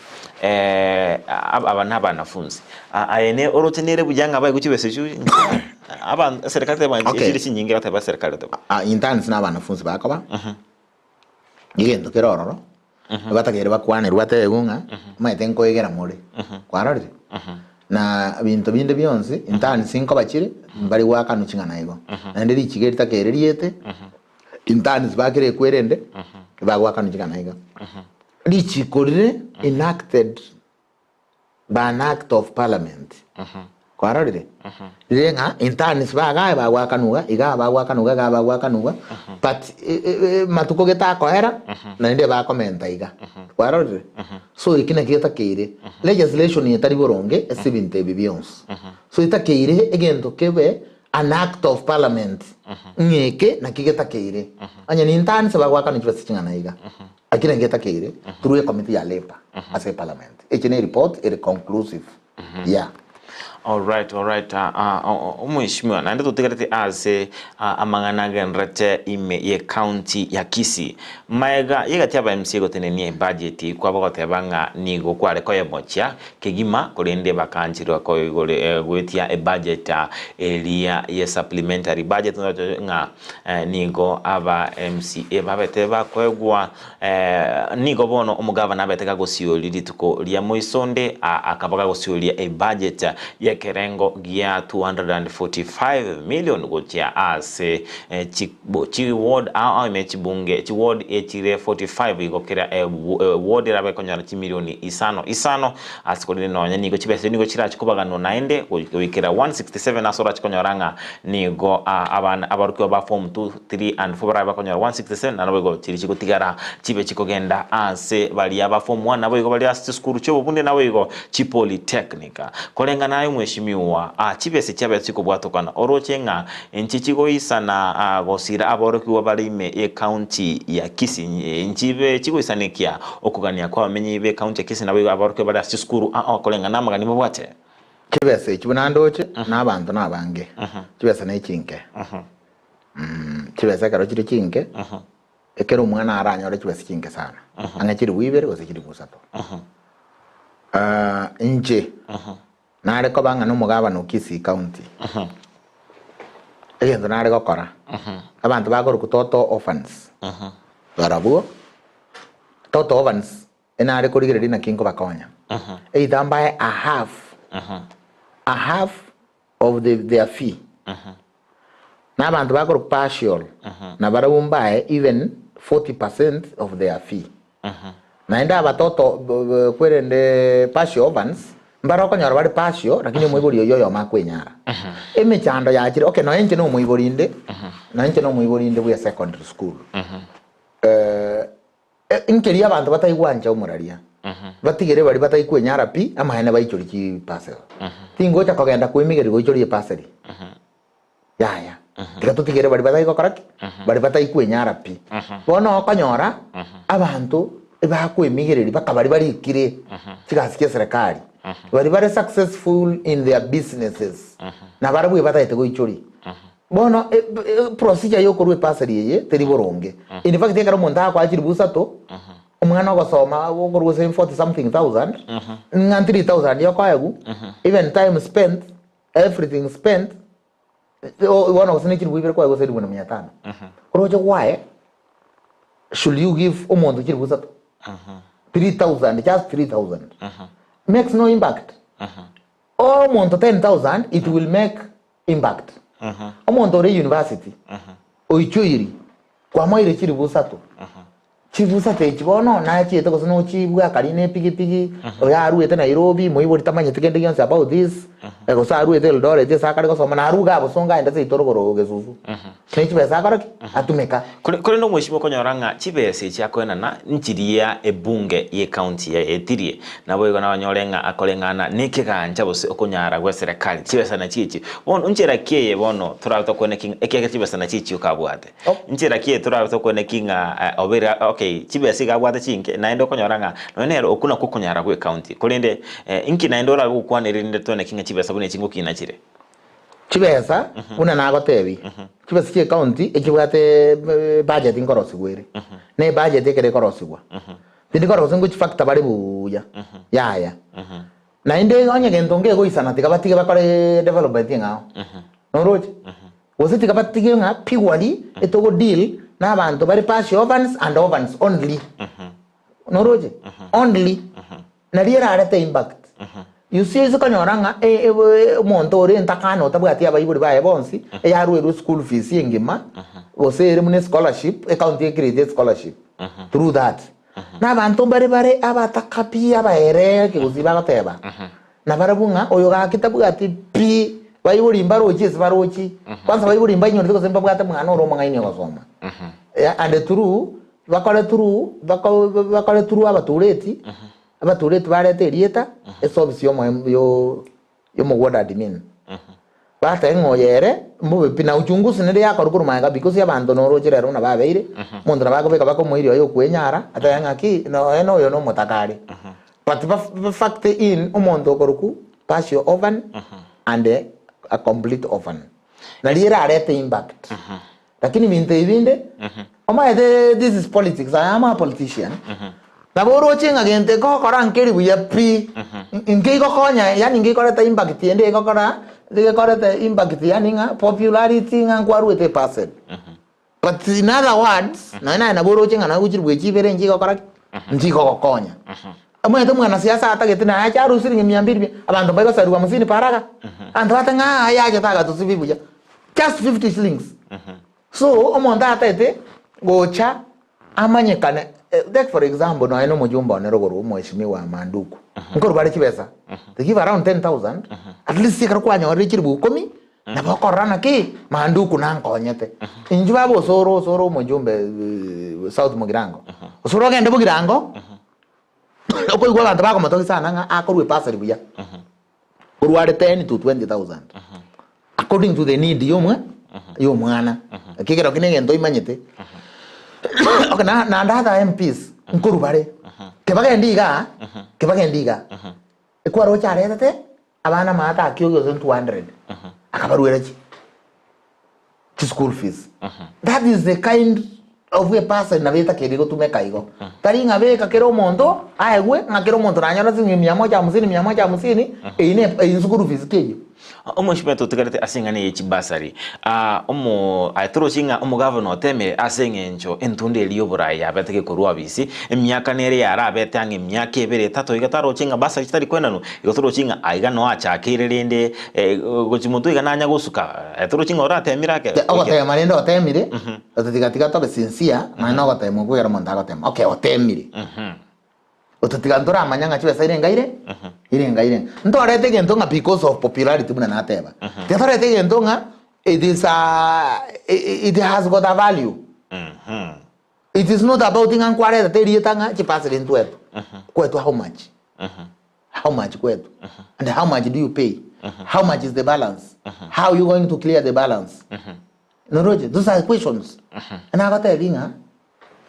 eh, aba aba na abanafunzi A- aye ne oroche nere buya ng'a baigwe chibesa echio aba eserikali teba Okay. chire chinyinge bateba eserikali teba Ah, interns na abanafunzi bakoba Egento kere ororo, batakeire bakwanerwe batebigwe ng'a omanyete nkoegera more, kwarorire? Na binto binde bionsi interns nkoba chire, mbari goakanwa ching'ana igo. Naende richiga eri ritakeire riete, interns bakire ekwerende, bagoakanwa ching'ana iga. Richiko rire enacted by an act of parliament kwarorire rire ng'a interns bagaye bagwakanwa iga bagwakanwa iga bagwakanwa but matuko getakoera naende bakomenta iga kwarorire so eki naki getakeire legislation etari boronge ase ebinto ebi bionsi so etakeire egento kebe an act of parliament ng'a eke naki getakeire onye ni interns bagwakanwa chibesa ching'ana iga Eki naki getakeire through ecommittee ya labour ase eparliament. Eki ne report ere conclusive. Yeah. Alright, alright. Ah, ah, o- o- omweshimiwa naende totigarete ase ah, amang'ana agenderete ime ye county ya Kisii. Maega yegati aba MCA gotenenia ebudget kwaba goteba ng'a nigo kware koyemochia kegima korende bakancherwa koigore eh, goetia ebudget ah, eria ye supplementary budget ng'a Nigo aba MCA babete bakoegwa nigo bono omogavana abete gagosioria rituko ria moisonde akaba gagosioria ebudget y'ekerengo gia 245 million gochia ase chi ward ao ime chibunge chi ward echire 45 igo kera ward erabe ekonyora chimilioni isano isano ase korende nonya nigo chibesa nigo chirachi kobaganwa naende goikera 167 ase orachi konyora ng'a Nigo abana abarokigwa ba form 2, 3 and 4 barabe bakonyora 167 na naboigo chiria chigotigara chibe chikogenda ase baria ba form 1 naboigo baria ase chisukuru chi'obobunde naboigo chipolytechnic. Koreng'ana aye omweshimiwa, chibese chiabe chikobwatokana oroche ng'a inchi chigoisana gosira aborokigwa bare ime y'ecounty ya Kisii nchibe chigoisanekia okogania kw'abamenyi b'ecounty ya Kisii naboigo aborokigwa bare ase chisukuru ao koreng'ana amagani babwate. Chibesa echi buna ndoche, na abanto nabange, chibesa nechinke. Chibesa ekero chire chinke, ekero omwana aranyore chibesa chinke sana, ang'e chilifu ibere gose chilifu isato. Inche nare koba ng'a na omogabana o Kisii County, egento nare gokora, abanto bakorokwa Toto Orphans, barabwo, Toto Orphans enare korigereria naki nkobakonya, either mbae a half, a half of the their fee. Na abanto bakorokwa partial, nabarabwo mbae even 40% of their fee. Naende abatoto kwerende partial orphans, mbare okonyora bare partial lakini omoibori oyio oyomo akwenyara. Emechando yachire, okay nonya inche na omoibori inde, nonya inche na omoibori inde bwa secondary school. Nkeria abanto bataigwancha omoraria, batigere baria bataikwenyara pi, amaene baichorie chiparcel. Tingocha kogenda kwemigeria goichoria eparcel. Yaya. Tiga totigere baria batai gokora ki? Baria bataikwenyara pi. Bono okonyora abanto ebakwemigereria mpaka baria barikire chigasi chia eserekari, baria bare successful in their businesses, nabarabwo ebataete goichoria. Bono procedure yokorwa epasari eye teri boronge. In fact ekero omonto agokoa chilifu isato, omwana ogosoma okorwa gose 40 something thousand, ng'a 3000 yokoegwa, even time spent, everything spent, bono gose ne chilifu ibere kwaegwa gose elifu na mia tano. Oroche why should you give omonto chilifu isato? 3000, just 3000. Makes no impact. Omonto 10,000 it will make impact. Omonto ore university oichoiri kwamoeire chilifu isato, chilifu isato echi bono nachiete gose nochibwe akarina epigipigi, oyo aruete Nairobi moibori tamanyeti kende gionsi about this, gose aruete Eldoret ase akare gosoma naruga iga bosongo aende seito rogoro Gesusu. Ne chibesa akora ki? Atumeka. Korende omweshimiwa okonyora ng'a chibesa echi akoenana nchiria ebunge y'ecounty yaetirie, naboigo nabanyore ng'a akoreng'ana nekegancha gose okonyara gw'eserekari chibesa nachio echi. Bono nchera ki eye bono torabe tokwane ki ekiagera chibesa nachio echi okabwate? Nchera ki eye torabe tokwane ki ng'a obeire okay chibesa iga abwate chinke naende okonyora ng'a nonye nere okwo nakwo okonyara gw'ecounty korende inki naende orabe gokwanera erinde twane ki ng'a chibesa buna echi ngokina chire? Chibesa buna nagotebia, chibesa chia ecounty echibwate budget nkorosigwa ere, na ebudget ekero ekorosigwa, tindi korora gose ngochifactor bare buya, yaya. Naende onye gento ngegoisana tiga batige bakore development eng'ao, noroche? Gose tiga batige ng'a purely etogo deal na abanto bare partial orphans and orphans only, noroche? Only. Nario erarete impact. You see ase okonyora ng'a omonto ore entakana otabwati abaibori baye bonsi, eyarwerwe school fees engima, gose ere buna escholarship, ecounty ecreate escholarship through that. Na abanto mbare bare abataka pi abaere ekegusii bagoteba, nabarabwo ng'a oyo gaki tabwati pi, baibori mbarochi ase barochi, kwanza baibori mbainyorete gose mbabwate mwana ore omong'aini ogosoma. And through Bakore through bako bakore through abatureti, abatureti barete erieta ase ofisi yomo yo yomogwanda admin. Bateba ng'a oyo ere mbobe pi na uchunguzi nere yakorwa korwa magega because abanto noroche rero buna babeire, omonto nabo akobeka baka omoiri oye okwenyara, atebe ng'aki nonya na oyo nomotaka are. But ba ba factor in omonto okorokwa partial orphan and a complete orphan. Nario erarete impact. Lakini binto ebi binde, omanyete this is politics, I am a politician, nabo oroche ng'a gento egokora nkeri buya pi, nkeigokonya yaani nkeikoreta impact ende egokora gekoreta impact yaani ng'a popularity ng'a nkwaruete eparcel. But in other words, nonye naye nabo oroche ng'a naye gochire bwechi ibere nchigokora ki? Nchigogokonya. Omanyete omwanasiasa atagete naye ache arue siringi mia mbili mia, abanto mbaigosariwa hamsini paraga, abanto bateba ng'a aa yachete agatosibi buya. Just 50 shillings. So omonto atagete gocha amanyekane take for example nonya na omojumbe one rogoro omweshimiwa Manduku nkorwa bare chibesa they give around 10,000 at least ekero kwanyorire chilifu ikomi nabo okorora naki Manduku nankonyete. Inchuo baba osoro osoro omojumbe South Mugirango osoro ogende Mugirango okoigwa abanto bakomotogia sana ng'a akorwa epasari buya. Korwa are 10 to 20,000 according to the need y'omwa y'omwana ekegera ki negento oimanyete okay na naende other MPs nkorwa bare kebagendi igaa kebagendi igaa ekwaroche aretete abana maate akiogi gose 200 akabaruera chi. School fees. That is the kind of a person nabo etakeire gotumeka igo. Tari ng'a beka kera omonto aegwe ng'a kera omonto nanyore siringi mia moja hamsini mia moja hamsini, eyio ne eyio school fees ki eyio? Omosubati otigarete ase eng'ana eye chibasari, ah, omo aye torochi ng'a omogavana otemire ase eng'encho entunda eria y'oboraai yabete gekorwa obisi, emiaka nere yarabete ang'e emiaka ebere etato iga taroche ng'a basari chitari koenanwa, igo torochi ng'a aiga noo achakeire rende gochia motwe iga nanya gosuka, aye torochi ng'a oratemire ake goikera. Ogotema rende otemire, otatiga tiga tobe sincere, nonya na ogotema okwo ekero omonto agotema, okay otemire. Otatiga ntoramanya ng'a chibesa irenga ire, irenga irenga. Ntorete egento ng'a because of popularity buna nateba. Tiga torete egento ng'a it is a it has got a value. It is not about ng'a nkwaretete erieta ng'a chipasiri ntwetwe. Kwetwa how much? How much kwetwa? And how much do you pay? How much is the balance? How you going to clear the balance? Noroche? Those are questions. Nagotebi ng'a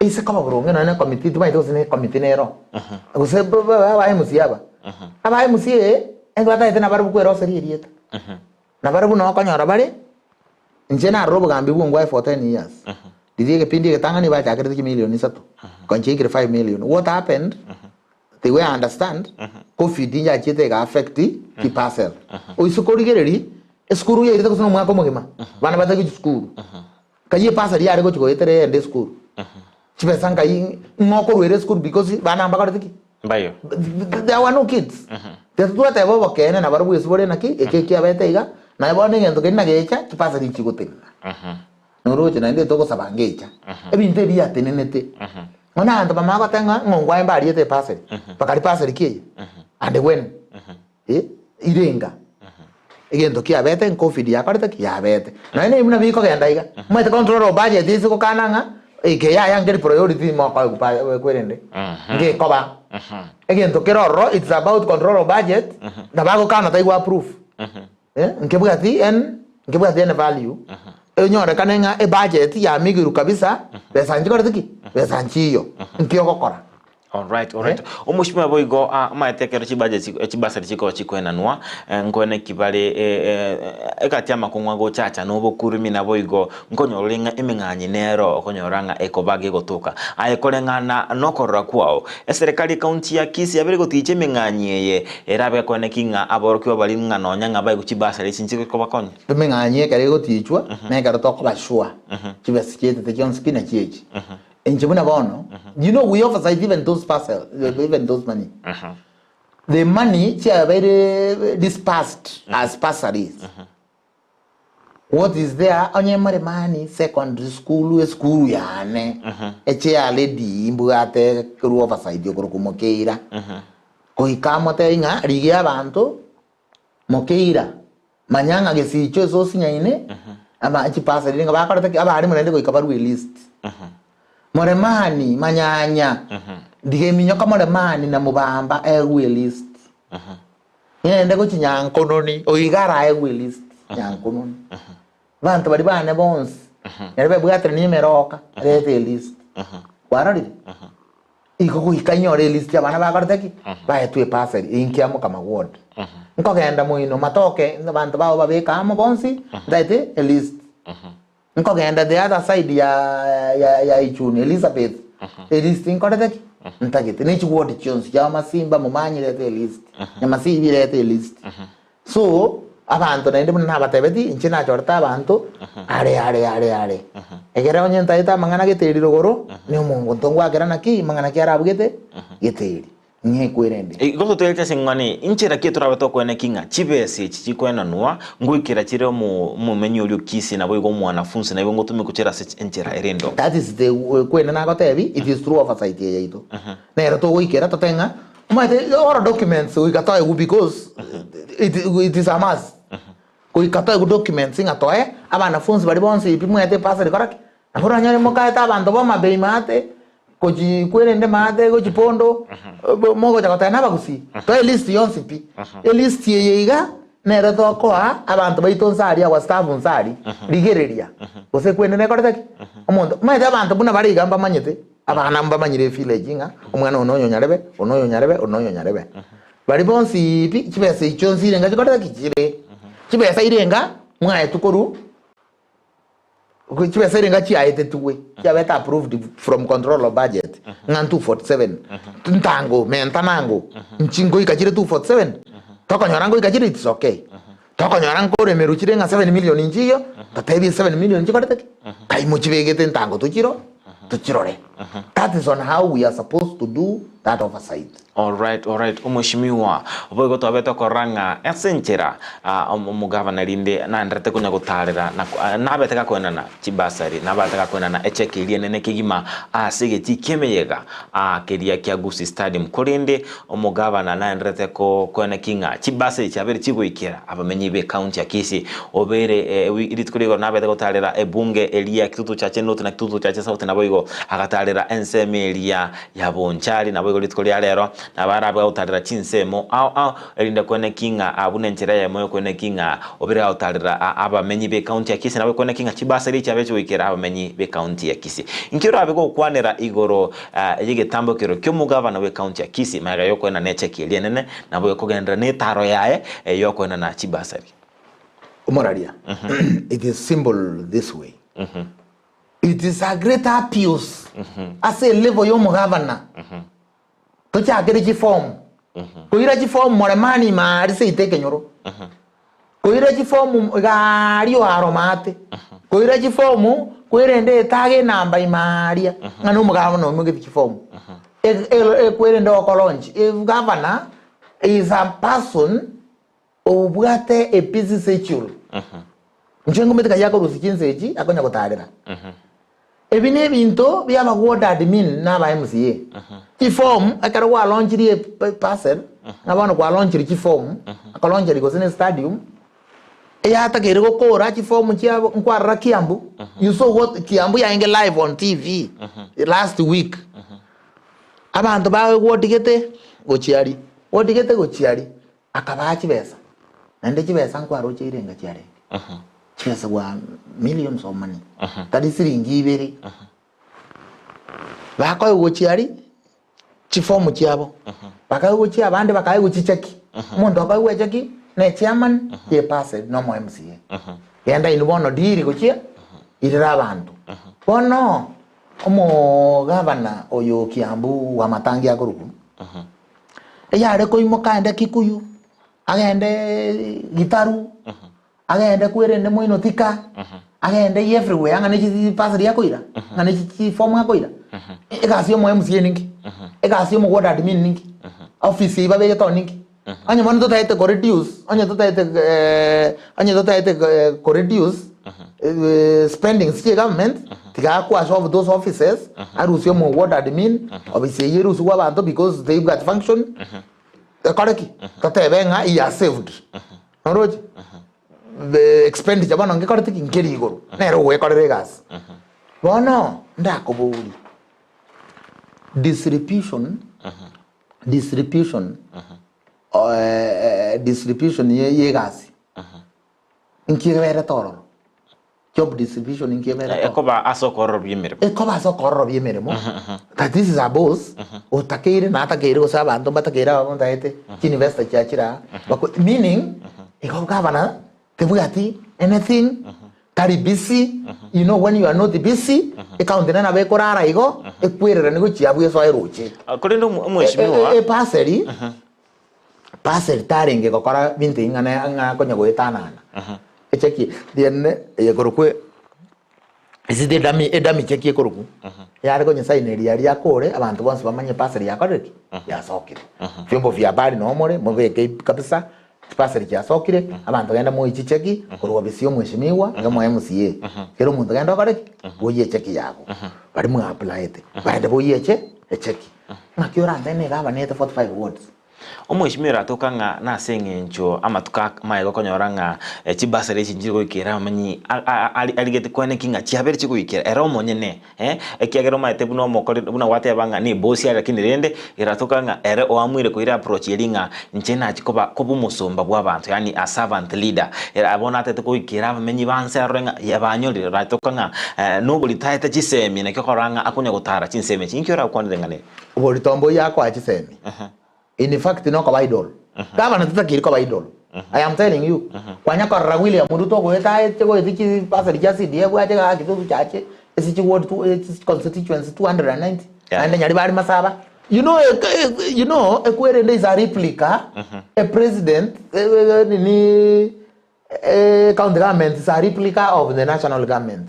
ase koba boronge nonya ne committee timanyeti gose ne committee nero gose aba MCA aba. Aba MCA ekero batagete nabarabwo kweroseria erieta. Nabarabwo noo okonyora bare, inche narora obogambi bw'ongwae for ten years. Riria egepindi egetang'ani bachakerete chimilion isato, konya chiaikire five million. What happened? The way I understand, Covid yachiete ega affect chiparcel. Oise korigereria, esukuru yairete gose na omwaka omogima, abana batari gochia sukuru. Nkai eparcel yare gochia goetera eyende esukuru. Chibesa nkai ng'o okoruera esukuru because bana mbakorete ki? Mbayo. There were no kids. Tiga twateba obokeene nabarobwo ase bore naki, eke ekiabete iga, naye bono egento keria nagecha, chiparcel nchigotenena. Noroche naende togosaba ngecha. Ebinto ebi biatenenete. Bono abanto bamanya goteba ng'a ng'a ongwae mbariete epaseri. Bakari paseri ki eye? And when? Eh, irenga. Egento kiabete ncovid yakorete ki? Yabete. Nonya na buna bikogenda iga. Omanyete control of budget ase gokana ng'a eke yaya nkeri priority mokoegwa pa kwerende. Ngekoba. Egento kere ororo it's about control of budget, nabo agokana taigwa approve. Eh, nkebwati en nkebwati any value enyorekane ng'a ebudget yamigirwe kabisa besa nchikorete ki besa nchiyo nki ogokora Alright, alright. Omoshimiwa boigo ah, omanyete ekero chibudget chiko- chibasari chikoba chikoenanwa eh, nkoene ki bare eh, eh, egati amakong'u agochacha na obokurumi naboigo nkonyora ore ng'a emeng'anyi nero okonyora ng'a ekoba gegotoka. Aye koreng'ana nokorora kwao, eserekari ekaunti ya Kisii yabere goticha emeng'anyi eye erabe gekone ki ng'a aborokigwa baria ng'a nonya ng'a baigwe chibasari echi nchire kobakonya? Emeng'anyi ekero egotichwa nekero tokoba sure chibesa chiaetete chionsi pi nachi echi. Inche buna bono, you know we oversight even those parcel, even those money. The money chiabeire dispersed as bursaries. What is there onye more mani secondary school esukuru yane echair lady mbwate korwa oversight okorokwa Mokeira goika amotebi ng'a rigia abanto Mokeira manya ng'a gesicho ase osinyaine aba chipasari nigo bakorete ki abarimu naende goika barue list Moremani manyanya ndiga eminyoka Moremani na Mubamba egwe list. Ng'ende gochia Nyankononi, oyo iga araegwe elist, Nyankononi. Abanto baria bane bonsi, nere bebwateranie emeroka, reta elist. Kwarorire? Igo goika inyore elist ya abana bakorete ki? Baetwe epasari, eyio nkiamokama ward. Nkogenda moino, matoke, abanto bao babeke amo bonsi, ntaete elist. Nkogenda the other side ya ya ya Ichuni, Elizabeth, elist nkorete ki? Ntagete. Ne chiward chionsi chia Masimba momanyi reta elist. Nyamasibi reta elist. So, abanto naende buna nabatebeti, inche nachorete abanto are are are are. Ekere onye ntaete amang'ana gete eri rogoro, ne omonto ngwakera naki, mang'ana ki arabugete? Gete eri. Ng'ekwerende. Igo totoereti ase eng'ana eye, inchera ki torabe tokoeneki ng'a chibesa echi chikoenanwa ngoikera chire omomenyi oria o Kisii naboigo omwanafunsi naigo ngotumekwa chire ase enchera ere endonge. That is the kwene nagotebi it is through oversight eye yaito nere togoikera tote ng'a omanyete all documents goika toegwe because it, it is a must goika toegwe documents ng'a toe abanafunsi baria bonsi pi mwete epasari kora ki Nabo oranyore mokaete abanto b'omabei maate, gochi kwerende maate, gochi pondo, mogocha goteba nabagusii. Toe elist yonsi pi. Elist eye iga, nero tokoa abanto baito nse aria, our staff nse aria, rigereria, gose kwende nekorete ki? Omonto, omanyete abanto buna bare iga mbamanyete, abana mbamanyire evillage ng'a omwana one oyo onyarebe, one oyo onyarebe, one oyo onyarebe. Baria bonsi pi, chibesa echio nsi irenga chikorete ki? Chire. Chibesa irenga mwaetwe korwa. Chibesa erenga chiaetetigwe, chiabete approved from control of budget, ng'a 247, ntango, menta nango, nchi ngoika chire 247, tokonyora ngoika chire it's okay. Tokonyora nkoremerwa chire ng'a 7 million nchiyo, totebie 7 million chikorete ki? Kai mochibegete ntango tochiro tochirore. That is on how we are supposed to do that oversight. Alright, alright, omweshimiwa, boigo twabete okorora ng'a ase enchera ah, om- omogavana rinde naenderete konya gotarera na ko- ah, nabete gakoenana chibasari, nabete gakoenana echeki eria enene kegima ase egetii ki'emeyega ah, keria kia Gusii Stadium. Korende omogavana naenderete ko koeneki ng'a chibasari chiabere chigoikera abamenyi b'ecounty ya Kisii. Obeire eh, wi- rituko rigoro nabete gotarera ebunge eria Kitutu Chache North na Kitutu Chache South naboigo agatarera ensemo eria ya bonchari, naboigo rituko ria rero nabarabe agotarera chinsemo ao ao, erinde kweneki ng'a abwo nenchera eyemo y'okweneki ng'a obere agotarera abamenyi b'ecounty ya Kisii, nabo ekweneki ng'a chibasari chiabe chigoikera abamenyi b'ecounty ya Kisii. Inki orabe gokwanera igoro y'egetambo kero ki'omogavana bw'ecounty ya Kisii magega y'okoenana echeki eria enene, nabo ekogenderera netaro yaye y'okoenana chibasari? Omoraria, it is simple this way. It is a great abuse ase elevel ya omogavana tochakere chiform koira chiform moremani ime aria seito ekenyoro koira chiform iga aria oaro maate koira chiform kwerende etage enamba ime aria ng'a na omogavana oimogetie chiform ekwerende okolaunch gavana is a person Obwate a busy schedule. Inche ngomete kai akorusia chinsa echi akonya gotarera. Ebi ne ebinto bia aba ward admin na aba MCA. Chiform ekero gwa launchirie e parcel, ng'a bono kwa launchiri chiform, akolauncheri gose ne stadium, eyatakeire gokora chiform chiabo nkwarora Kiambu, you saw what Kiambu yarenge live on TV last week. Abanto baye gwotigete gochia aria, gwotigete gochia aria. Akabaa chibesa, naende chibesa nkwaroche irenga chiarenge, chibesa gwa millions of money, tari siringi ibere. Bakoegwa gochia aria, chifomu chiabo, bakaegwa gochia abande bakaegwa chicheki, omonto akoegwa echeki na echairman ya eparcel na omo MCA. Genda inwe bono deal gochia irera abanto. Bono omogavana oyo Kiambu Wamatangi akorokwa. Eyare koimoka aende Kikuyu, agende Gitaru, agende kwerende moino Thika, agende everywhere ang'ane chipasari akoira, ang'ane chifomu akoira. Egasi ya omo MCA ninki? Egasi ya omo ward admin ninki? Office eywo babegete oo ninki? Onye bono totaete ko reduce, onye totaete onye totaete ko reduce spendings chia egovernment, tiga akwa solve those offices, arusie omo ward admin, office eywo erusigwe abanto because they've got function, ekore ki? Totebe ng'a he has saved. Noroche? The expenditure bono ngekorete ki? Nkeri igoro. Nere ogoekorera egasi. Bono, ndakoborie, distribution distribution distribution ye egasi nki eberete ororo job distribution nki eberete ororo Ekoba ase okororobia emeremo. Ekoba ase okororobia emeremo that this is a boss otakeire natakeire gose abanto mbatakeire aba bontaete chiuniversity chiachire aa bako meaning igo gavana tebwati anything tari busy you know when you are not busy ecounty nere nabo ekorara igo ekwererani gochia abwo esoe roche. Korende omweshimiwa. Epaseri paseri tarenge gokora binto ing'ana ng'a konya goetanana echeki riane eyekorokwa Isiko edami edami cheki ekorokwa yare konyesaina aria akore abanto bonsi bamanye epaseri yakorire ki? Yasokire. Vyombo vya habari noo more mobeke kabisa chipaseri chiasokire abanto genda moe chicheki korwa ofisi ya omweshimiwa iga moe MCA. Kera omonto genda okore ki? Boyie echeki yago. Baria mwa applyete baende boyie eche echeki. Ng'aki orantebie niga abanete 45 wards. Omweshimiwa oratoka ng'a nase eng'encho amatuko amaye gokonyora ng'a chibasari echi nchiri goikera abamenyi arigete kwane ki ng'a chiabere chigoikera ere omonyene ekiagera omanyete buna omokori buna gwateba ng'a ne ebosi aye lakini rende eratoka ng'a ere oamuire koira approach eria ng'a inche nachi koba koba omosomba bw'abanto yaani a servant leader ere bono atagete goikera abamenyi ba nse arore ng'a yabanyorire oratoka ng'a noborito aete chisemi naki okorora ng'a akonya gotara chinsemo echi inki orakwanere ng'a nere? Oborito mboiyo akoa chisemi. In fact nokoba idle. Gavana tatakeiri koba idle. I am telling you. Kwanya korora William Ruto ogoeta aetie goetia chibasari chia CDF ache gaki tochache ase chi ward two constituency 290 naende Nyaribari Masaba. You know, you know, ekwerende is a replica, a president, nini, county government is a replica of the national government.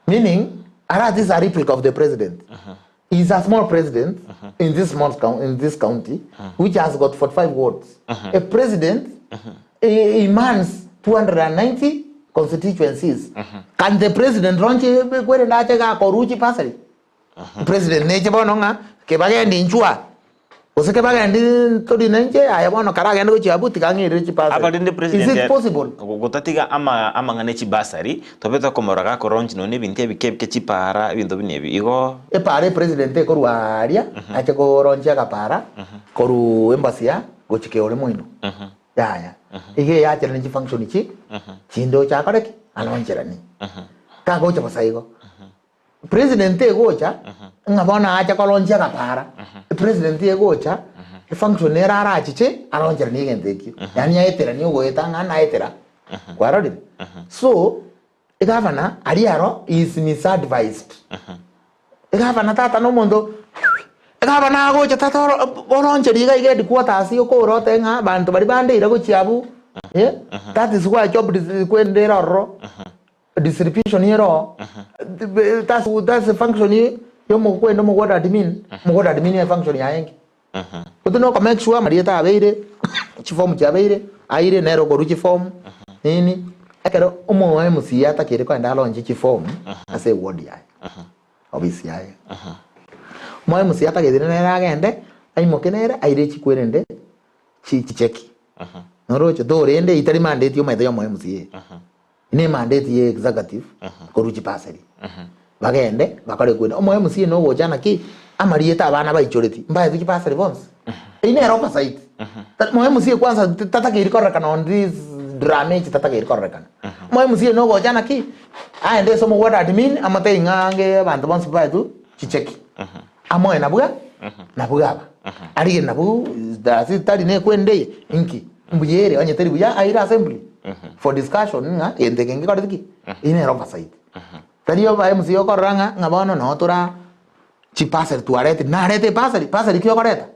Meaning, Arati is a replica of the president. He is a small president in this small in this county, which has got 45 wards. A president, he mans 290 constituencies. Can the president launch kwerende ache gakoruchi bursary? President neche bono ng'a kebagendi inchwa gose kebagendi tori na inche aye bono karagende gochia abwo tiga ang'erere chibasari. Abarende Is president it possible? Gotatiga ama amang'ana e chibasari, tobe tokomorora gakoronchinwa nonya ebinto ebike ebike chipara ebinto buna ebi igo. Epara epresident ekorwa aaria ache koronchia agapara korwa embasia gochia keore moino. Yaya. Iga eyacherani chifunction chi chinde oche akore ki? Anoncherani. Kagocha bosa igo. President egocha ng'a bono ache koronchia agapara, president egocha efunction ere arachiche aroncheranie egento ekio, yaani aeteranie ogoeta ng'a naetera, kwarorire? So, egavana aria aro is misadvised. Egavana tata na omonto egavana agocha tata oro oroncherie iga iga headquarters okore otebe ng'a abanto baria bandeire gochia abwo eh, that is why job kwendera ororo. Distribution ere oo, that's that's a function ya omokwenda omogwota admin, omogwota admin e function yaye enki? Gose na oko make sure amarieta abeire, chiform chiabeire, aire nere okorwa chiform, nini, ekero omo MCA atakeire kogenda alonche chiform ase eward yaye, ofisi yaye. Omo MCA atagete nere agende, aimoke nere aire chikwerende chicheki. Noroche torende itari mandate omanyete ya omo MCA. Ne mandate ye executive korwa chibasari bagende bakore kwenda omo MCA nogocha naki amarieta abana baichoreti mbaetwe chibasari bonsi eyio nere oversight mo MCA kwanza tatakeiri kororekana on this drama echi tatakeiri kororekana omo MCA nogocha naki aende ase omoward admin amotebi ng'a ange abanto bonsi baetwe chicheki amoe nabwo nabwo aba arigie nabwo tari nekwenda eye inki Mbuya ere, onye teri buya aire assembly for discussion ng'a egento eke ngekorete ki? Eyio nere oversight. Tari oba MCA okorora ng'a ng'a bono noo tora chibasari twaretire, narete ebasari, basari ki okoreta?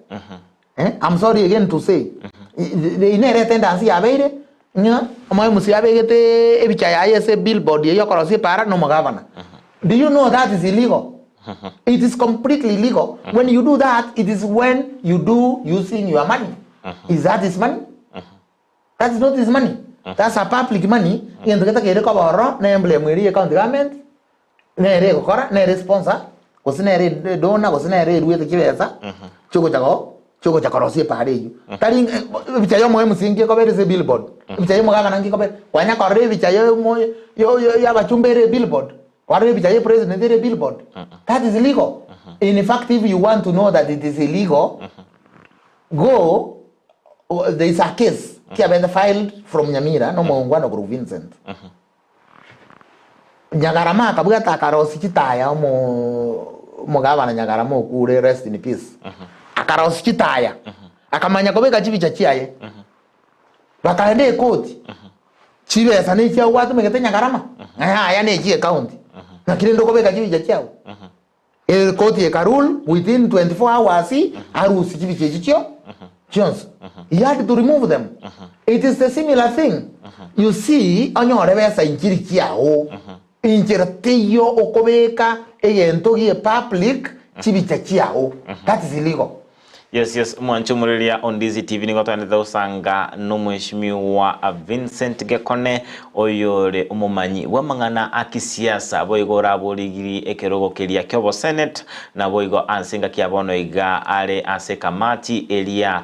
Eh, I'm sorry again to say, eyio nere etendance yabeire ng'a omo MCA abegete ebicha yaye ase billboard eyio okorosia epara na omogavana. Do you know that is illegal? It is completely illegal. When you do that, it is when you do using your money. Is that his money? That is not his money. That's a public money. Egento getakeire koba ororo na emblem eria ye county government nere egokora nere sponsor gose nere donor gose nere eruete chibesa chiogocha go chiogocha korosia epara eyio. Tari ng'a ebicha ya omo MC nki ekoba ere ase ebillboard, ebicha ya omogavana nki ekoba ere, kwanya korora ebicha ya omo yo yo ya abachumba ere ebillboard, kwarora ebicha ya epresident ere ebillboard. That is illegal. In fact if you want to know that it is illegal, Go, there is a case kiabete filed from Nyamira na omongwana okorokwa Vincent. Nyagarama akabwata akarosia chitaya omo omogabana Nyagarama okure rest in peace. Akarosia chitaya akamanya kobeka chibicha chiaye. Bakaenda ekoti chibesa ne chiao gwatumegete Nyagarama ng'a yaya ne chie county naki rende okobeka chibicha chiao. Ekoti eka rule within 24 hours arusie chibicha echi chio chionsi. He had to remove them. It is the similar thing. You see onyore besa inchiri chiao inchera teiyo okobeka egento gie public chibicha chiao. That is illegal. Yes yes mwanche omoreria o Ndizi TV nigo twaendete gosanga nomweshimiwa Vincent Gekone oyore omomanyi bw'amang'ana a kisiasa boigo oraborigiri ekerogo keria ki'obosenate naboigo ase engaki ya bono iga are ase ekamati eria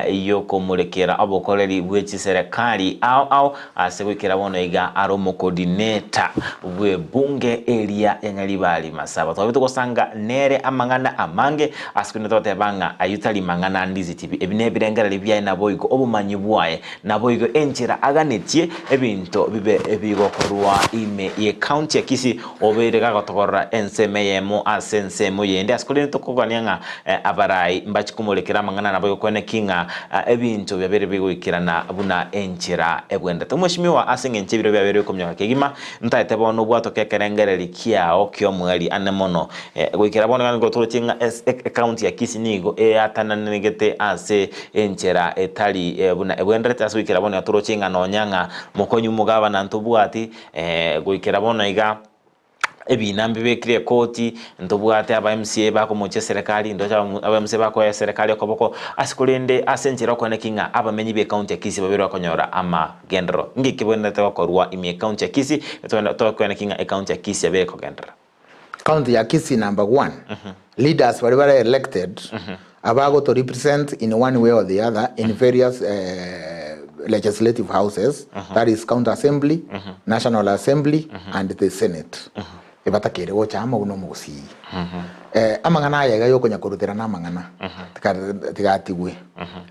yokomorekera obokoreri bwe chiserekari ao ao ase goikera bono iga are omocoordinator bw'ebunge eria ya Nyaribari Masaba. Twabete gosanga nere amang'ana amange ase korende togoteba ng'a ayio tari. tari mang'ana ande isiti ebi nebirengererio biaye naboigo obomanyi bwaye naboigo enchera aganetie ebinto bibe bigokorwa ime ye county ya Kisii obeire gagotogorora ensemo eyemo ase ensemo yende ase korende tokogania ng'a abarai mbachi komorekera amang'ana naboigo kweneki ng'a ebinto biabeire bigoikerana buna enchera ebwenerete. Omweshimiwa ase eng'encho ebiro biabeire bikominyoka kegima ntaete bono obwatoke ekerengereri kiao ki'omweri ane mono Goikera bono iga nigo toroche ng'a ecounty ya Kisii nigo eatananegete ase enchera etari buna ebwenerete ase goikera bono iga toroche ng'a nonya ng'a mokonyi omogabana ntobwati goikera bono iga ebina mbibekire ekoti, ntobwate aba MCA bakomochia eserekari, ntoche aba MCA bakoa eserekari okoboko, ase korende ase enchera okoeneki ng'a abamenyi be ecounty ya Kisii babere bakonyora amagenderero. Ngeki kebwenerete gokorwa ime ecounty ya Kisii, tokoeneki ng'a ecounty ya Kisii yabere kogenderera. County ya Kisii number one, leaders baria bare elected abagoto represent in one way or the other in various legislative houses that is county assembly, national assembly and the senate ebatakeire gocha amo buna omogusii. Amang'ana aya iga yokonya koruterana amang'ana tigatigwe.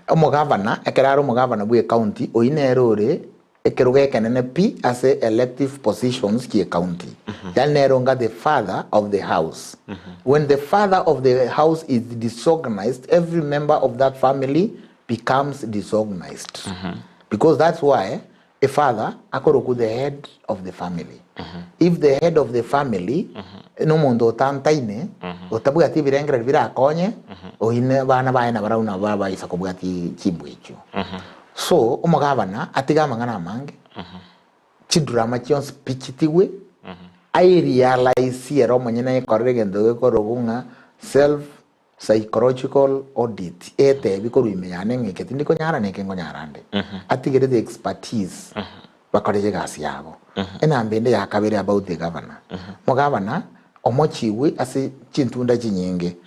Omogavana ekero are omogavana bwe ecounty oyio nere ore Ekerogo ekenene pi ase elective positions chie county. Yani nere onga the father of the house. When the father of the house is disorganized, every member of that family becomes disorganized. Because that's why a father akorokwa the head of the family. If the head of the family nomonto otantaine, otabwati ebirengererio birakonye, oyio ne abana baye nabarabwo nabo babaisa kobwati chimbwa echio. So omogabana atige amang'ana amange, chidrama chionsi pi chitigwe, airealisie ere omonyene ayekorere egento gekorokwa ng'a self psychological audit, etebi korwa ime yane ng'a eke tindi konyara na eke nkonyara nde. Atigere the expertise bakore egasi yabo. Enamba ende ya kabere about the governor, omogabana omochigwe ase chintunda chinyinge,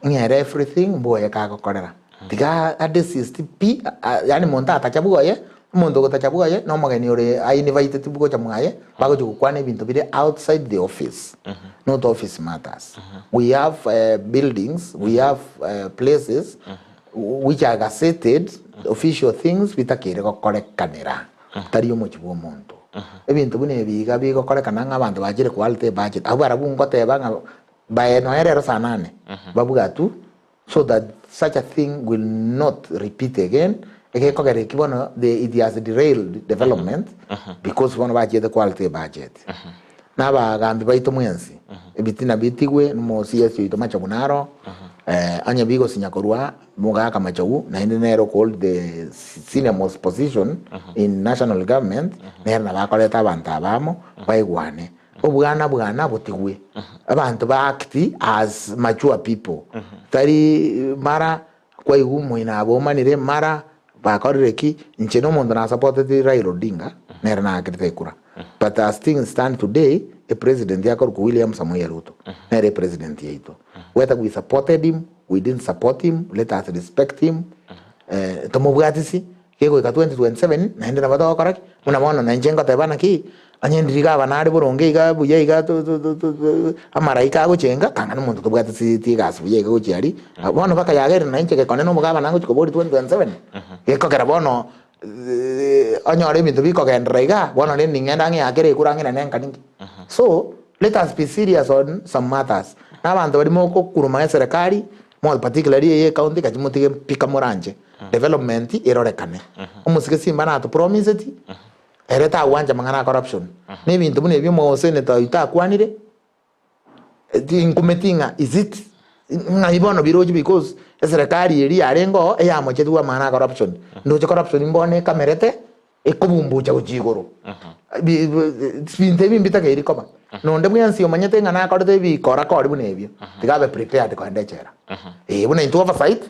ng'a ere everything mboye kagokorera. Tiga adesist pi, yaani monto atacha bwoye, omonto ogotacha bwoye na omogeni ore ainvited gocha mwaye, bagochia gokwana ebinto bire outside the office, not office matters. We have buildings, we have places which are gazetted, official things bitakeire gokorekanera, tari omochie bwa omonto. Ebinto buna ebi iga bigokorekana ng'a abanto bachire koalter ebudget, abwo barabwo ngoteba ng'a bae nonya rero saa nane, babwatwe so that such a thing will not repeat again, egekogera eki bono the it has derailed development because bono bachiete koalter ebudget. Na abagambi baito mwensi, ebitina bitigwe nomo CS oito Machogu naro, onye bigosinya korwa mogaka Machogu naende nere okohold the senior most position in national government, nere nabo akoreta abanto aba amo baigwane. Obwana bwana botigwe, abanto ba act as mature people, tari mara kwaigwa omoino abomanire mara bakorire ki, inche na omonto na supporteti Raila Odinga nere naakerete ekura but as things stand today e president akorokwa William Samoei Ruto nere e president yaito whether we supported him we didn't support him let us respect him tomobwatisi Gegoika 2027 naende nabo togokora ki? Buna bono na inche ngoteba naki, onye ndiri gavana are boronge iga buya iga amaraika agochenga, kanga na omonto tobwate siti egasi buya iga gochia aria, bono mpaka yagerire na inche gekone na omogavana ngochia koboria 2027, gekogera bono onyore ebinto bikogenderera igaa, bono rende ning'ende ang'e akere ekura ang'e nane nka ninki. So, let us be serious on some matters. Na abanto baria mogokuruma eserekari, more particularly eye ecounty, gachie motige pi kamoranche. Development erorekane. Omosike Simba natopromiseti, ere tagwancha amang'ana a corruption. Na ebinto buna ebio omosenator oyio takwanire, tinkumeti ng'a is it ng'ai bono birochio because eserekari eria yarenge oo eyamochetigwe amang'ana a corruption. Ndoche corruption mbono ekamerete. Ekobumbucha gochia igoro. Binto ebi mbitakeiri koba. Na onde bwensi omanyete ng'a nakorete ebikora kori buna ebio, tiga abe prepared kogenda echela. Eh, buna intwe oversight,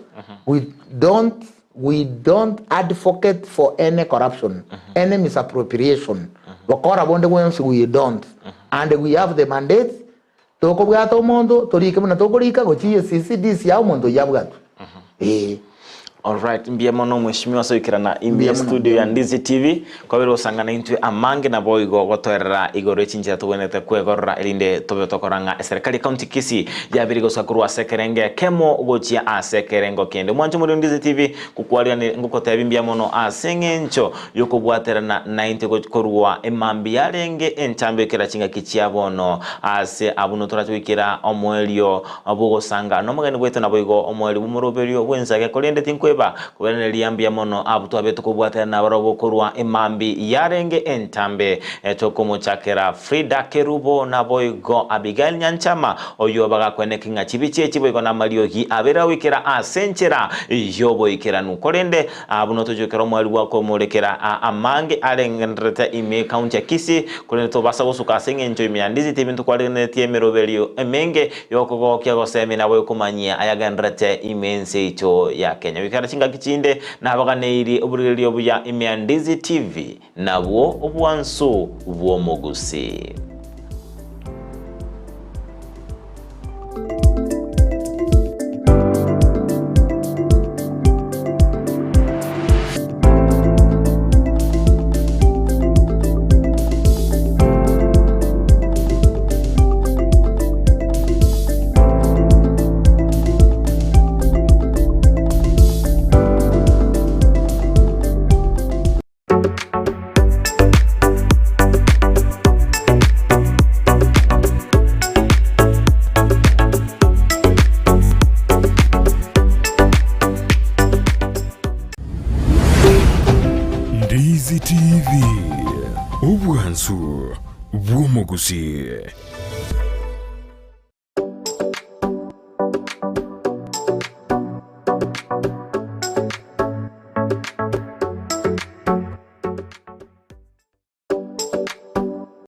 we don't, we don't advocate for any corruption, any misappropriation. Bokora bonde bwensi we don't. And we have the mandate, tokobwata omonto, torike buna tokorika, gochia EACC, DCI, omonto oyio abwatwe. Eh. Alright, mbuya mono mheshimiwa ase goikerana ime Mbuya mono, studio mbuya ya mono. Ndizi TV kwabere gosangana intwe amange naboigo gotoerera igoro ye chinchera tobwenerete kwegorora erinde tobe tokora ng'a eserikali ya county Kisii yabire gosoa korwa ase ekerenge ekemo gochia ase ekerengo kende. Omwancho more Ndizi TV ngokwarigani ngokotebi mbuya mono ase eng'encho yokobwaterana naintwe goch korwa emambia yarenge entambe kera chingaki chia bono ase abwo notorache goikera omoerio bw'ogosanga nomogeni bwaito naboigo omoerio bw'omoroberio bw'ensake korende tinkweba kobereneria mbuya mono abwo twabete kobwaterana nabarobwo korwa emambi yarenge entambe tokomochakera Frida Kerubo naboigo Abigail Nyanchama oyio bagakweneki ng'a chibichi echi boigo namariogi abere goikera ase enchera y'oboikeranu korende Abwo notochokera omoerio bw'akomorekera amange arengenderete ime ekaunti ya Kisii, korende tobasa gosuka ase engencho ime ya Ndizi tebinto kwaregeneretie emeroberio emenge y'okogokia gosemia nabo ekomanyia ayagenderete ime ense yaito ya Kenya. Goikera chingaki chinde nabaganeirie oborigereria obuya ime ya Ndizi TV nabwo obwansu bw'omogusii. Ndizi TV, obwansu bw'omogusii.